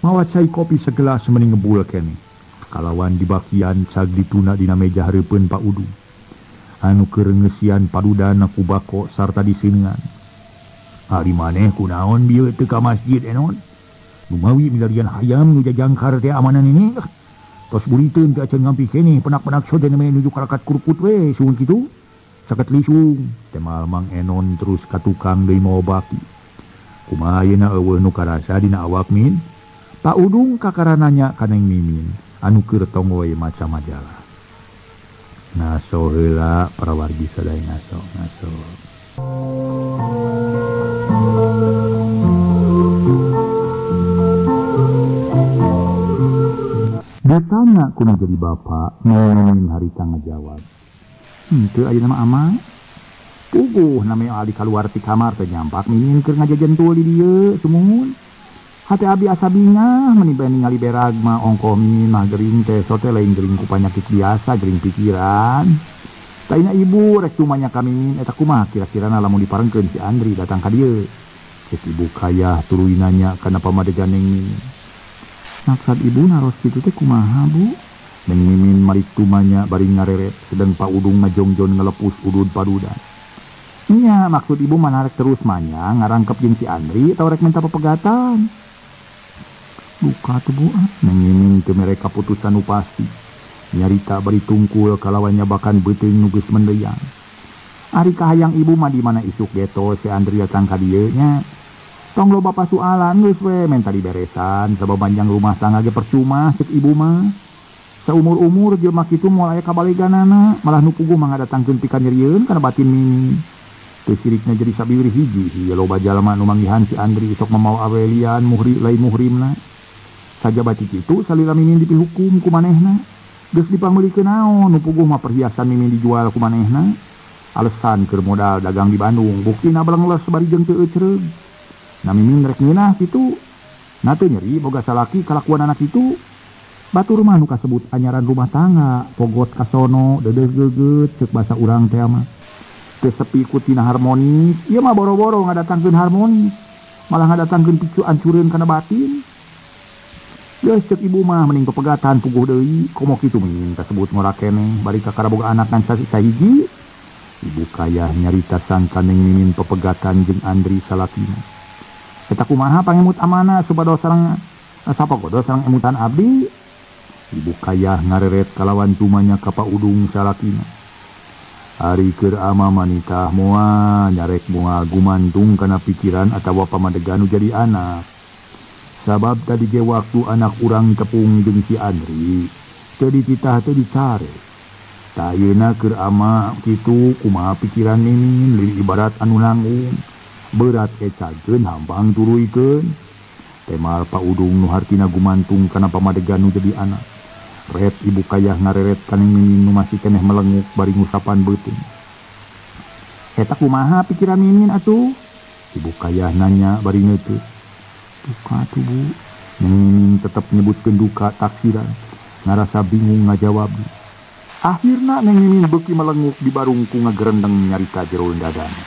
Mawa cai kopi segelas meni ngebul keneh. Kalawan dibakian cag dituna dina meja hareupeun Pak Udung. Anu keur ngeusian padudan ku bako sarta disingan. Ari maneh kunaon bieu teu ka masjid Enon? Lumawi milarian hayam nu jajangkar teh amanan ini. Tos buriteun teh acan ngampi keneh penak-penak so teh nuju karakat kuruput we suhun kitu. Saket lisung. Temal Mang Enon terus ka tukang deui mawa baki. Kumaha ayeuna eueuh nu karasa dina awak Min? Pak Udung kakara nanya ka Neng Mimin anu keur tonggoy maca majalah. Ngaso heula para wargi sadaya ngaso ngaso. Datana kuno jadi bapak, Mimin harita ngajawab. Henteu ayeuna mah ama. Puguh namanya ali kaluar ti kamar teh nyampak Mimin keur ngajajan tul di dieu sumuhun. Hate abi asa bingah meni bae ningali berag mah ongkoh Mimin mah gering teh sote lain gering ku panyakit biasa gering pikiran. Taina ibu rek tumanya ka Mimin eta kumaha kira-kirana lamun diparengkeun si Andri datang ka dieu. Cek ibu kayah tuluy nanya kana pamadegan Neng Mimin. Maksud ibu naros kitu teh kumaha bu? Neng Mimin malik tumanya bari ngareret sedang Pak Udung ngajongjon ngelepus udud padudan. Nya maksud ibu manarek terus manya ngarangkep jeung si Andri atau rek minta pepegatan. Duka tuh bu ah. Neng Mimin teu mere kaputusan nu pasti. Nyarita bari tungkul kalawan nyabakan beuteung nu geus mendeyang. Ari kahayang ibu mah di mana isuk geto si Andri datang ka dieu nya. Tong loba pasualan geus we menta diberesan sabab panjang rumah tangga ge percuma cek ibu mah. Saumur-umur jelema kitu moal aya kabaleganana, malah nu puguh mah ngadatangkeun pika nyerieun kana batin Mimin. Teu sirikna jadi sabiwir hiji, ieu loba jalma nu manggihan si Andri sok mamawa awelian muhri lain muhrimna. Sajaba kitu salila Mimin dipihukum ku manehna. Geus dipangmeulikeun naon nu puguh mah perhiasan Mimin dijual ku manehna. Alesan keur modal dagang di Bandung, buktina balengles bari jeung teu ecreug. Na Mimin rek ngeunah kitu. Na teu nyeri boga salaki kalakuan anak kitu. Batur mah nu kasebut anyaran rumah tangga, pogot kasono, deudeuh geugeut ceuk basa urang teh mah. Teu sepi ku tina harmonis, ieu mah boro-boro ngadatangkeun harmonis, malah ngadatangkeun picu ancureun kana batin. Geus ceuk ibu mah mending pepegatan puguh deui, komo kitu Mimin kasebut ngora keneh bari kakara boga anak ngan sahiji. Ibu kayah nyarita sangka Neng Mimin pepegatan jeung Andri salakina. Eta kumaha pangemut amana supados sareng sapagodo sareng emutan abdi. Ibu kayah ngareret kalawan tumanya ka Pak Udung salakina. Ari keur ama manikah moal nyarek moal gumantung kana pikiran atawa pamadegan nu jadi anak. Sabab tadi ge waktu anak urang tepung jeung si Andri teu dititah teu dicare. Tah ayeuna keur ama kitu kumaha pikiran Mimin leuwih ibarat anu nanggung. Berat ecageun hampang turuykeun. Temal Pak Udung nu hartina gumantung kana pamadegan nu jadi anak. Ret ibu kayah ngareret ka Neng Mimin nu masih keneh melenguk bari ngusapan beuteung. Eta kumaha pikiran Mimin atuh? Ibu kayah nanya bari neuteut. Duka tuh bu. Neng Mimin tetep nyebutkeun duka taksiran. Ngarasa bingung ngajawab. Akhirna Neng Mimin beuki melenguk di barungku ngagerendeng nyarita jero dadana.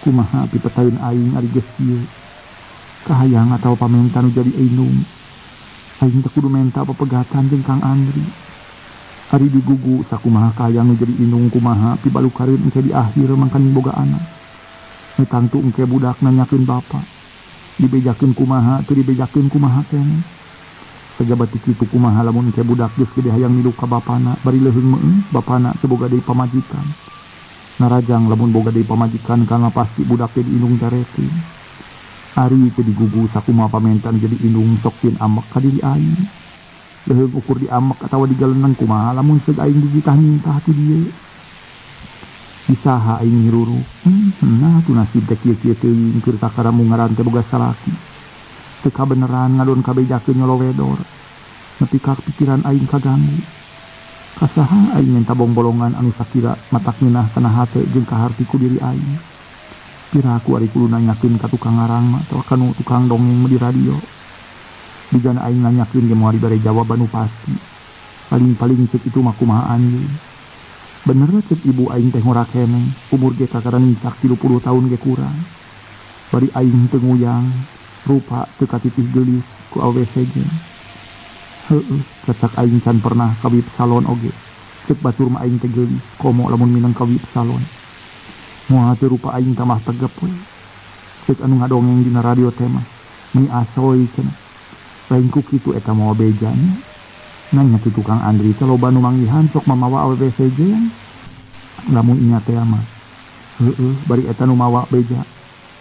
Kumaha pipetaeun aing ari geus kieu. Kahayang atawa pamenta nu jadi indung. Aing teh kudu menta pepegatan jeung Kang Andri. Ari digugu sakumaha kahayang nu jadi indung kumaha pibalukareun engke di akhir mangkan boga anak. Nu tangtu engke budak nanyakeun bapa. Dibejakeun kumaha teu dibejakeun kumaha keneh. Sajaba ti kitu kumaha lamun engke budak geus gede hayang milu ka bapana bari leuheung meung bapana teu boga deui pamajikan. Narajang lamun boga deui pamajikan kana pasti budak teh diindung tareting. Ari teu digugu sakumaha pamentan jadi indung sok sieun amek ka diri aing. Leuheung ukur diamek atawa digaleneng kumaha lamun seug aing digitah nintah ti dieu. Isaha aing ngiruru. Nah tu nasib teh kieu-kieu teuing keur kakara mungaran teh boga salaki. Teu kabeneran ngadon kabejakeun nyolowedor. Nepi ka pikiran aing kaganggu. Kasaha aing minta bongbolongan anu sakira matak ngeunah kana hate jeung kaharti ku diri aing. Piraku ari kudu nanyakeun ka tukang ngarang mah atawa kanu tukang dongeng mah di radio. Bijana aing nanyakeun ge moal dibere jawaban nu pasti. Paling-paling cek itu mah kumaha anjeun. Bener cek ibu aing teh ngora keneh, umur ge kakara nincak 30 tahun ge kurang. Bari aing teu nguyang, rupa teu katitih geulis ku awewe sejen. Heueuh, cacak aing can pernah ka wip salon oge. Cek batur mah aing teh geulis, komo lamun minang ka wip salon. Moal teu rupa aing tambah tegep we. Cek anu ngadongeng dina radio teh mah, meni asoy cenah. Lain ku kitu eta moal bejana. Nanya ti tukang Andri teh loba nu manggihan sok mamawa awewe sejen. Lamun inya teh mah. Heueuh, bari eta nu mawa beja.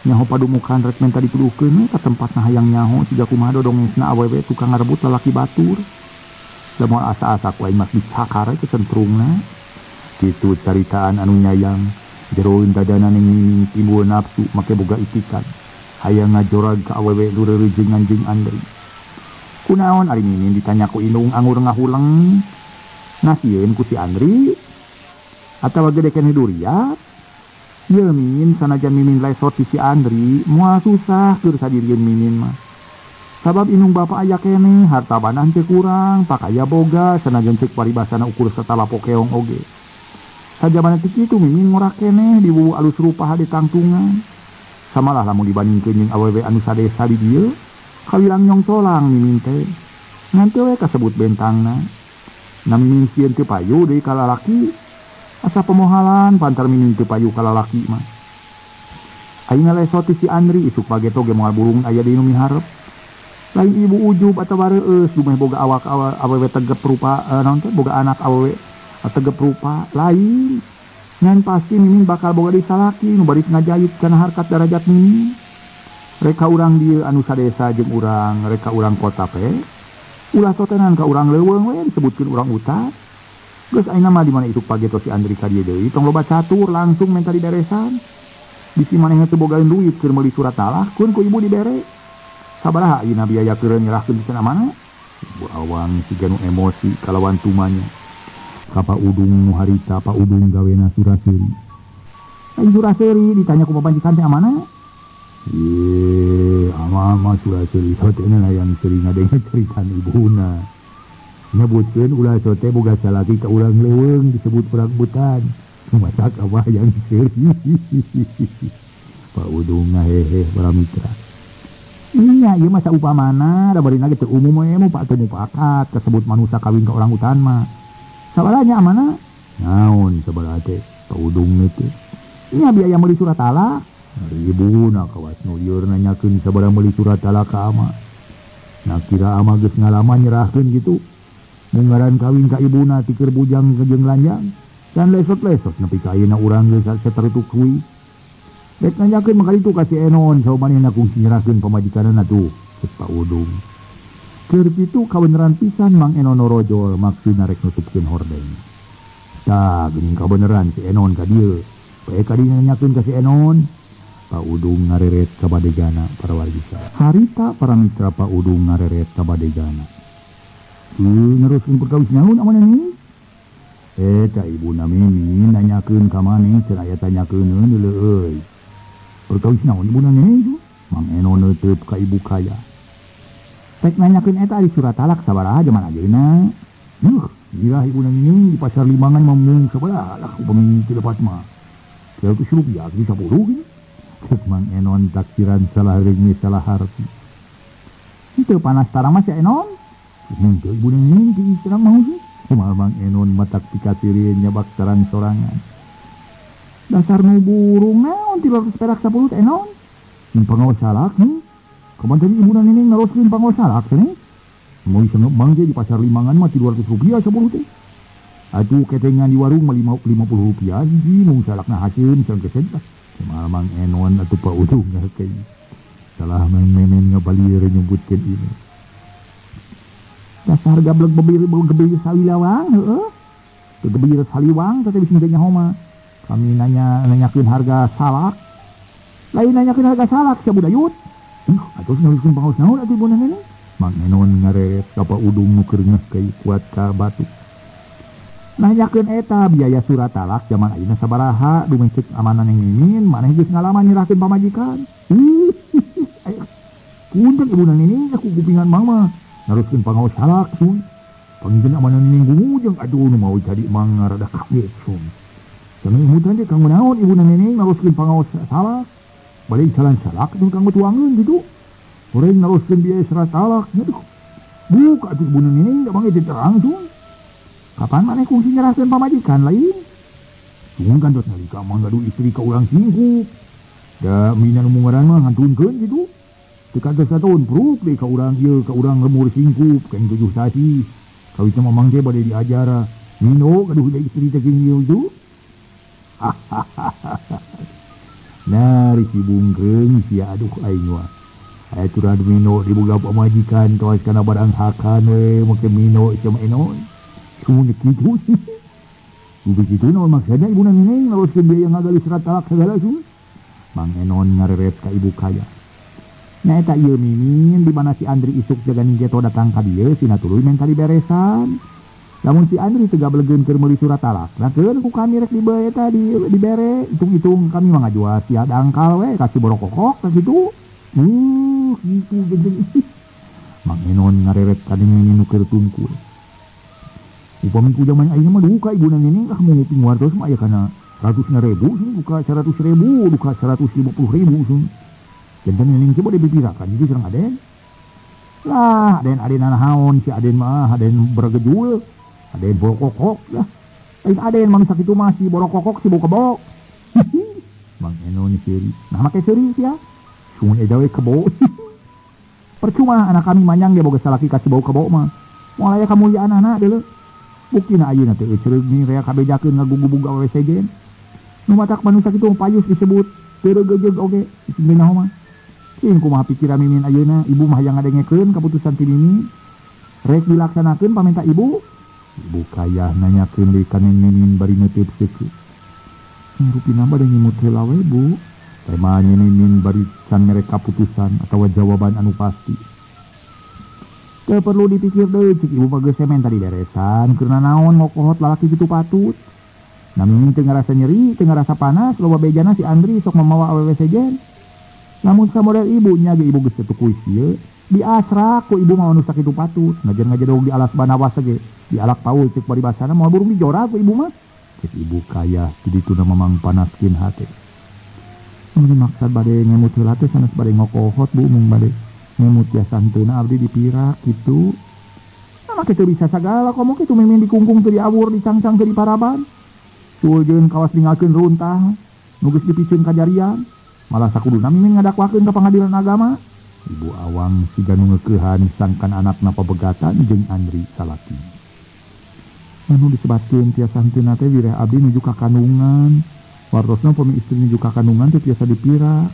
Nyaho padumukan rek menta dituduhkeun we ka tempatna hayang nyaho siga kumaha dodongesna awewe tukang ngarebut lalaki batur. Da moal asa-asa ku aing mah dicakar we kecentrungna. Kitu caritaan anu nyayang. Jeroeun dadana ning Mimin timbul nafsu make boga itikan. Hayang ngajorag ka awewe nu reureujeunan jeung Andri. Kunaon ari Mimin ditanya ku indung anggur ngahuleng. Nasieun ku si Andri atawa gede keneh duriat. Ieu Mimin sanajan Mimin lesot ti si Andri moal susah keur sadirieun Mimin mah. Sabab indung bapa aya keneh, harta banah teu kurang, pakaya boga sanajan ceuk paribasana ukur satala pokeong oge. Sajabana ti kitu Mimin ngora keneh diwuwu alus rupa hade tangtungan. Samalah lamun dibandingkeun jeung awewe anu sadesa di dieu, kawilang nyongcolang Mimin teh. Ngan teu we kasebut bentangna. Na Mimin sieun teu payu deui ka lalaki. Asa pemohalan pantar Mimin teu payu ka lalaki mah. Ayeuna lesot ti si Andri isuk pageto ge moal burung aya deui nu miharep. Lain ibu ujub atawa reueus dumeh boga awak awewe tegep rupa naon teh boga anak awewe tegep rupa lain. Ngan pasti Mimin bakal boga deui salaki nu baris ngajayut kana harkat darajat Mimin. Reka urang dieu anu sadesa jeung urang, reka urang kota pe. Ulah sotenan ka urang leuweung we disebutkeun urang utar. Geus ayeuna mah di mana isuk pageto si Andri ka dieu deui tong loba catur langsung menta diberesan. Bisi manehna teu bogaeun duit keur meuli surat talak keun ku ibu dibere. Sabaraha ayeuna biaya keur nyerahkeun di mana? Ibu Awang siga nu emosi kalawan tumanya. Ka Pak Udung nu harita Pak Udung gawena Suraseri. Lain Suraseri ditanya ku pamajikan teh amana? Ye, ama mah Suraseri sotena hayang seri ngadenge ceritaan ibuna. Nyebutkeun ulah sote boga salaki ka urang leuweung disebut urang butan. Matak abah yang seri. Pak Udung ngahehe para mitra. Iya, ieu mah saupamana da barina ge teu umum we mu Pak teu mupakat kasebut manusa kawin ka orang hutan mah. Sabaranya amana? Naon sabaraha teh Pak Udung teh? Nya biaya meuli surat talak. Ribuna kawas nu lieur nanyakeun sabaraha meuli surat talak ka ama. Nah kira ama geus ngalaman nyerahkeun kitu. Munggaran kawin ka ibuna ti keur bujang jeung lanjang. Dan lesot-lesot nepi ka ayeuna urang geus satertu kuy. Rek nanyakeun mah kaditu ka si Enon saur manehna kungsi nyerahkeun pamajikanna tuh ceuk Pak Udung. Keur kitu kabeneran pisan Mang Enon norojol maksudna rek nutupkeun hordeng. Tah geuning kabeneran si Enon ka dieu. Poe ka dieu nanyakeun ka si Enon. Pak Udung ngareret ka badegana para wargi. Harita para mitra Pak Udung ngareret ka badegana. Neruskeun perkawis naon amanah ni? Eta ibuna Mimin nanyakeun ka maneh cenah aya tanyakeun deuleu euy. Perkawis naon ibuna Mimin? Mang Enon neuteub ka ibu kaya. Rek nanyakeun eta ari surat talak sabaraha jaman ayeuna? Nuh, gila ibuna Mimin di pasar Limangan mah mung sabaraha lah upami teu dapat mah. 100 rupiah ge 10 ge. Cek Mang Enon taksiran salah reungit salah harti. Henteu panas tarang mah si Enon. Henteu ibuna Mimin teu terang mau sih. Kumaha Mang Enon matak pikasirieun nyabak tarang sorangan. Dasar nu burung naon 300 perak 10 teh Enon. Pangaos salak nih. Kapan tadi ibuna Nining naroskeun pangaos salak teh nih? Mau iseng mang ge di pasar Limangan mah 300 rupiah 10 teh. Atuh ketengan di warung mah 50 rupiah hiji mung salakna haceun sangkeseun tah. Kumaha Mang Enon atuh Pak Udung ngakei. Salah Mang Menen ngabalieur nyebutkeun ini. Dasar gablek bebir gebir salilawang heueuh. Teu gebir saliwang teh bisi teh nyaho mah. Kami nanyakeun harga salak. Lain nanyakeun harga salak sia budayut. Atuh neruskeun pangaos naon atuh ibuna Nenek? Mang Enon ngareret ka Pak Udung nu keur ngeuh kuat ka batu. Nanyakeun eta biaya surat talak zaman ayeuna sabaraha dumeh ceuk amanah Neng Mimin maneh geus ngalaman nyerahkeun pamajikan. Punten ibu Nining aku kupingan mama naruskeun pangaos salak sun. Panginten amanah Nining gumujeng aduh nu mau jadi mang rada kaget sun. Jangan imutan teh kanggo naon ibu Nining naruskeun pangaos salak. Balik jalan salak teh kanggo tuangeun kitu. Urang naruskeun biaya surat talak aduh. Buka atuh ibu Nining da bangge terang sun. Kapan maneh kungsi nyerahkeun pamajikan lain? Tunggu kan tos nalika mang gaduh istri ka urang singkup. Da mina nu mungaran mah ngantunkeun kitu. Teu kantos sataun pruk deui ka urang ieu ka urang lemur singkup kain 7 sasi. Kawitna mamang teh bade diajar mino gaduh deui istri teh jeung ieu itu. Nah, si bungkeung sia aduh aing mah. Aya turah mino diboga pamajikan kawas kana barang hakan we make mino sia mah enon. Sumun kitu. Begitu naon maksudna ibu Nining naruskeun biaya ngagalih surat talak segala sun. Mang Enon ngareret ka ibu kaya. Nya eta ieu Mimin di mana si Andri isuk jaga ninggeto datang ka dieu sina tuluy menta diberesan. Lamun si Andri teu gablegeun keur meuli surat talak, nah keun ku kami rek dibae eta dibere, hitung-hitung kami mah ngajual sia dangkal we ka si borokokok ka kitu. Kitu geuning. Mang Enon ngareret ka Mimin nu keur tungkul. Upami ku jaman ayeuna mah duka ibu Nining ah munguping wartos mah aya kana 100.000 sun duka 100.000 duka 150.000 sun. Janten Nining coba dipipirakan itu sareng Aden. Lah Aden Aden naon si Aden mah Aden bergejul, Aden borokokok lah. Lain Aden manusia kitu mah si borokokok si bau kebo. Mang Enon seuri. Nah make seuri sia. Sun eta we kebo. Percuma anak kami manyang dia boga salaki ka si bau kebo mah. Moal aya kamuliaan anak deuleu. Buktina ayeuna teh eucereug ni rea kabejakeun ngagugubug awewe sejen. Nu matak manusia kitu payus disebut teu regejeug oge dina mah. Cing kumaha pikiran Mimin ayeuna ibu mah hayang ngadengekeun kaputusan ti Mimin. Rek dilaksanakeun pamenta ibu. Ibu kayah nanyakeun deui ka Mimin bari neuteut seukeuh. Rupina bade ngimut heula we Bu. Tema Mimin bari can mere kaputusan atawa jawaban anu pasti. Teu perlu dipikir deui cik ibu mah geus menta diberesan keur naon ngokohot lalaki kitu patut. Nah Mimin teu ngarasa nyeri, teu ngarasa panas, loba bejana si Andri sok mamawa awewe sejen. Lamun samodel ibu nya ge ibu geus teu kuis ieu, diasrak ku ibu mah nu sakitu patut, ngajar ngajedog di alas banawas ge, dialak paul cek paribasana moal burung dijora ku ibu mah. Cek ibu kaya di dituna mamang panaskeun hate. Mun maksad bade ngemut heula teh sanes bade ngokohot Bu mung bade ngemut tiasa henteuna abdi dipirak kitu. Nah kitu bisa sagala komo kitu Mimin dikungkung teu diawur dicangcang teu diparaban. Cuejeun kawas ninggalkeun runtah, nu geus dipiceun kajarian. Malah sakuduna Mimin ngadakwakeun ka pangadilan agama. Ibu Awang siga nu ngeukehan sangkan anakna pabegatan jeung Andri salaki. Anu disebatkeun tiasa henteuna teh wireh abdi nuju ka kandungan. Wartosna upami istri nuju ka kandungan teh tiasa dipirak.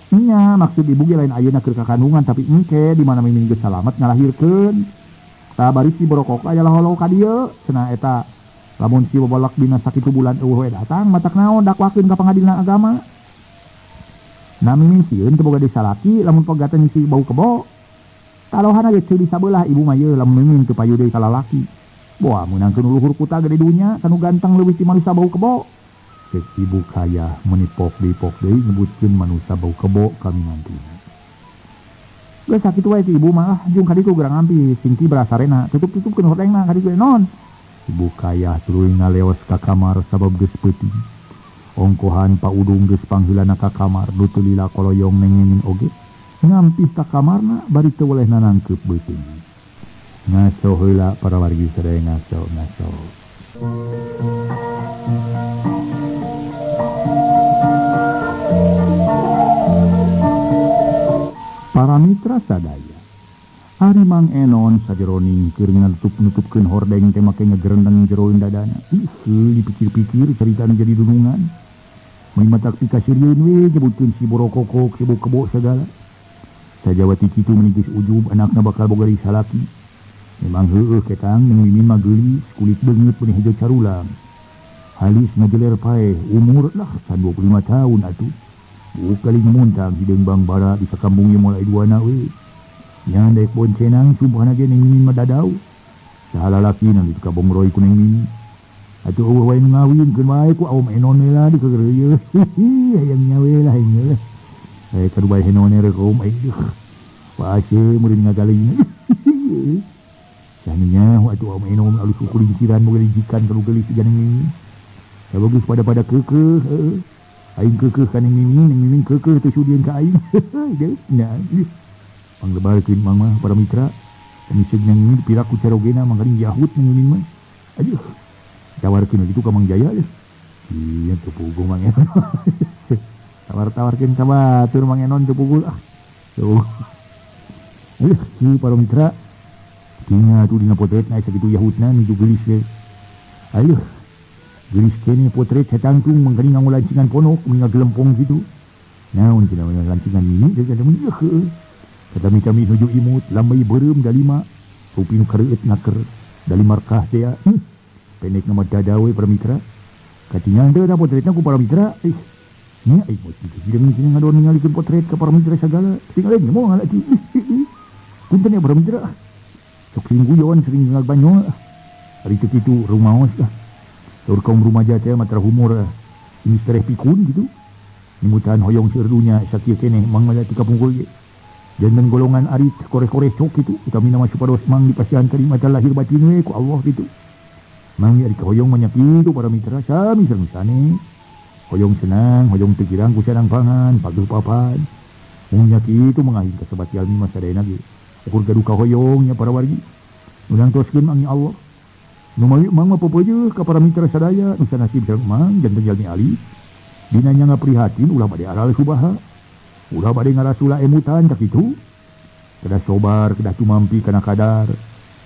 Nya maksud ibu ge lain ayeuna keur ka kandungan tapi engke di mana Mimin geus salamet ngalahirkeun. Tah bari si borokok aya laholo ka dieu cenah eta lamun si bobolak dina sakitu bulan eueuh we datang matak naon dakwakeun ka pangadilan agama. Nah Mimin sieun teu boga disalaki lamun pegatan si bau kebo. Talohana ge teu disabelah ibu mah yeuh lamun Mimin teu payu deui ka lalaki. Boa meunangkeun luhur kuta gede dunya kanu ganteng leuwih ti manusa bau kebo. Cek ibu kaya menipok dipok deui nyebutkeun manusa bau kebo kami nantuna. Geus sakitu wae ti ibu mah jung ka ditu gerang ampi singki berasarena tutup-tutupkeun hordengna ka ditu non. Ibu kaya tuluy ngaleos ka kamar sabab geus peuting. Ongkohan Pak Udung geus pangheulana ka kamar nu teu lila koloyong Neng Mimin oge ngampih ka kamarna bari teu welehna nangkeup beuteung. Ngaso heula para wargi sadaya ngaso ngaso. Para mitra sadaya, Ari Mang Enon sajeroning keur nganutup-nutupkeun hordeng teh make ngegerendeng jeroeun dadana. Ih, dipikir-pikir caritana jadi dunungan. Mun matak pikasirieun we nyebutkeun si borokokok, si kebo segala. Sajawati kitu meni geus ujub anakna bakal boga deui salaki. Memang heueuh ketang Neng Mimin mah geulis, kulit beungeut meni hejo carulang. Halis ngajeler paeh, umur lah can 25 tahun atuh. Kali muntang hideung bangbara di sakampung ieu moal aya duana we. Nya daek boncenang sumpahna ge Neng Mimin mah dadau. Saha lalaki nang ditu kabongroy ku Neng Mimin. Atuh eueuh wae nu ngawin keun wae ku Om Enon lah di kegereuyeut. Hayang nyawe lah hayang lah. Eh kadu bae henone rek Om aing. Paase meureun ngagaleuna. Saninya atuh Om Enon alus ukur jikiran moga dijikan kalau geulis janeng. Bagus pada-pada keukeuh heuh. Aing keukeuh ka Neng Mimin, Neng Mimin keukeuh teu sudieun ka aing. Deuk nya. Panglebarkeun mang mah para mitra. Kami Neng Mimin piraku carogena mangkaning yahut Neng Mimin mah. Aduh. Tawarkeun kitu ka Mang Jaya deh. Iya teu puguh Mang Enon. Tawar-tawarkeun ka batur Mang Enon teu puguh ah. Tuh. Aduh, si para mitra. Tinggal tuh dina potretna sakitu yahutna nuju geulis ge. Aduh. Geulis keneh potret satangtung mangkaning nganggo lancingan ponok mun ngagelempong kitu. Naon cenah lancingan mini teh cenah mun heueuh. Kami-kami nuju imut lambai beureum dalima rupi nu kareueut ngaker dari markah teh ya. Pendek nama dada we para mitra. Katingal teh da potretna ku para mitra. Ih. Nya aing mah kitu hideung cenah ngadon ningalikeun potret ka para mitra sagala. Tinggal moal ngalaki. Punten ya para mitra. Sok sering guyon sering ngabanyol. Ari teu kitu rumaos lah. Saur kaum rumaja teh matra humor ini tereh pikun gitu. Nimutan hoyong seueur dunya sakieu keneh mangmalati ka pungkul ge. Janten golongan arit koreh-koreh cok gitu. Utamina mah supados mang dipasihan terima lahir batin we ku Allah gitu. Mang ari hoyong mah nya kitu para mitra sami sareng sane. Hoyong senang, hoyong teu kirang ku sarang pangan, pageuh papan. Mun nya kitu mangahing kasebat jalmi mah sadayana ge. Ukur gaduh kahoyong nya para wargi. Nu nangtoskeun mang ya Allah. Nu mang mah popojeuk ka para mitra sadaya nu sanasib sareng mang janten jalmi alit. Dina nya ngaprihatin ulah bade aral subaha. Ulah bade ngarasula emutan tak kitu. Kedah sobar, kedah tumampi kana kadar.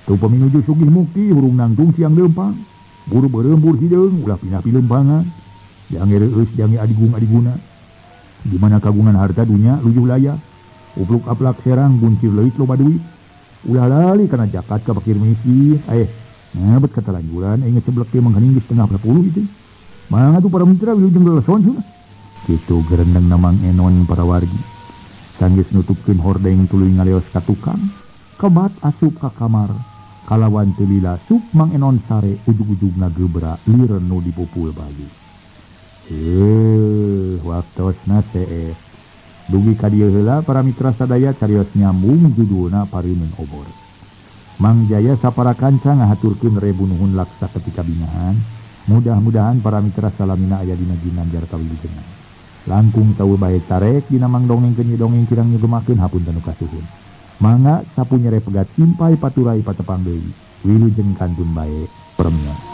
Teu upami nuju sugih mukti hurung nangtung siang leumpang. Buru beureum bur hideung ulah pindah pileumpangan. Jange reueus jange adigung adiguna. Di mana kagungan harta dunya lujuh laya. Upluk aplak serang buncir leuit loba duit. Ulah lali kana zakat ka fakir miskin. Nah bet kata lanjuran aing ngeceblek teh mangkaning geus setengah 10 itu. Mangga tuh para mitra wilujeng leleson cenah. Kitu gerendeng Mang Enon para wargi. Sanggeus nutupkeun hordeng tuluy ngaleos ka tukang. Kebat asup ka kamar. Kalawan teu lila sup Mang Enon sare ujug-ujugna gebra lieur nu dipupul bayi. Waktosna seeh. Dugi ka dieu heula para mitra sadaya carios nyambung judulna Pareumeun Obor. Mang Jaya sapara kanca ngahaturkeun rebu nuhun laksa ketika bingahan. Mudah-mudahan para mitra salamina aya dina ginanjar kawilujengan. Langkung tau bae carek dina mang dongengkeun dongeng kirang nyugemakeun hapunten nu kasuhun. Mangga sapu nyere pegat simpai paturai patepang deui. Wilujeng kantun bae permios.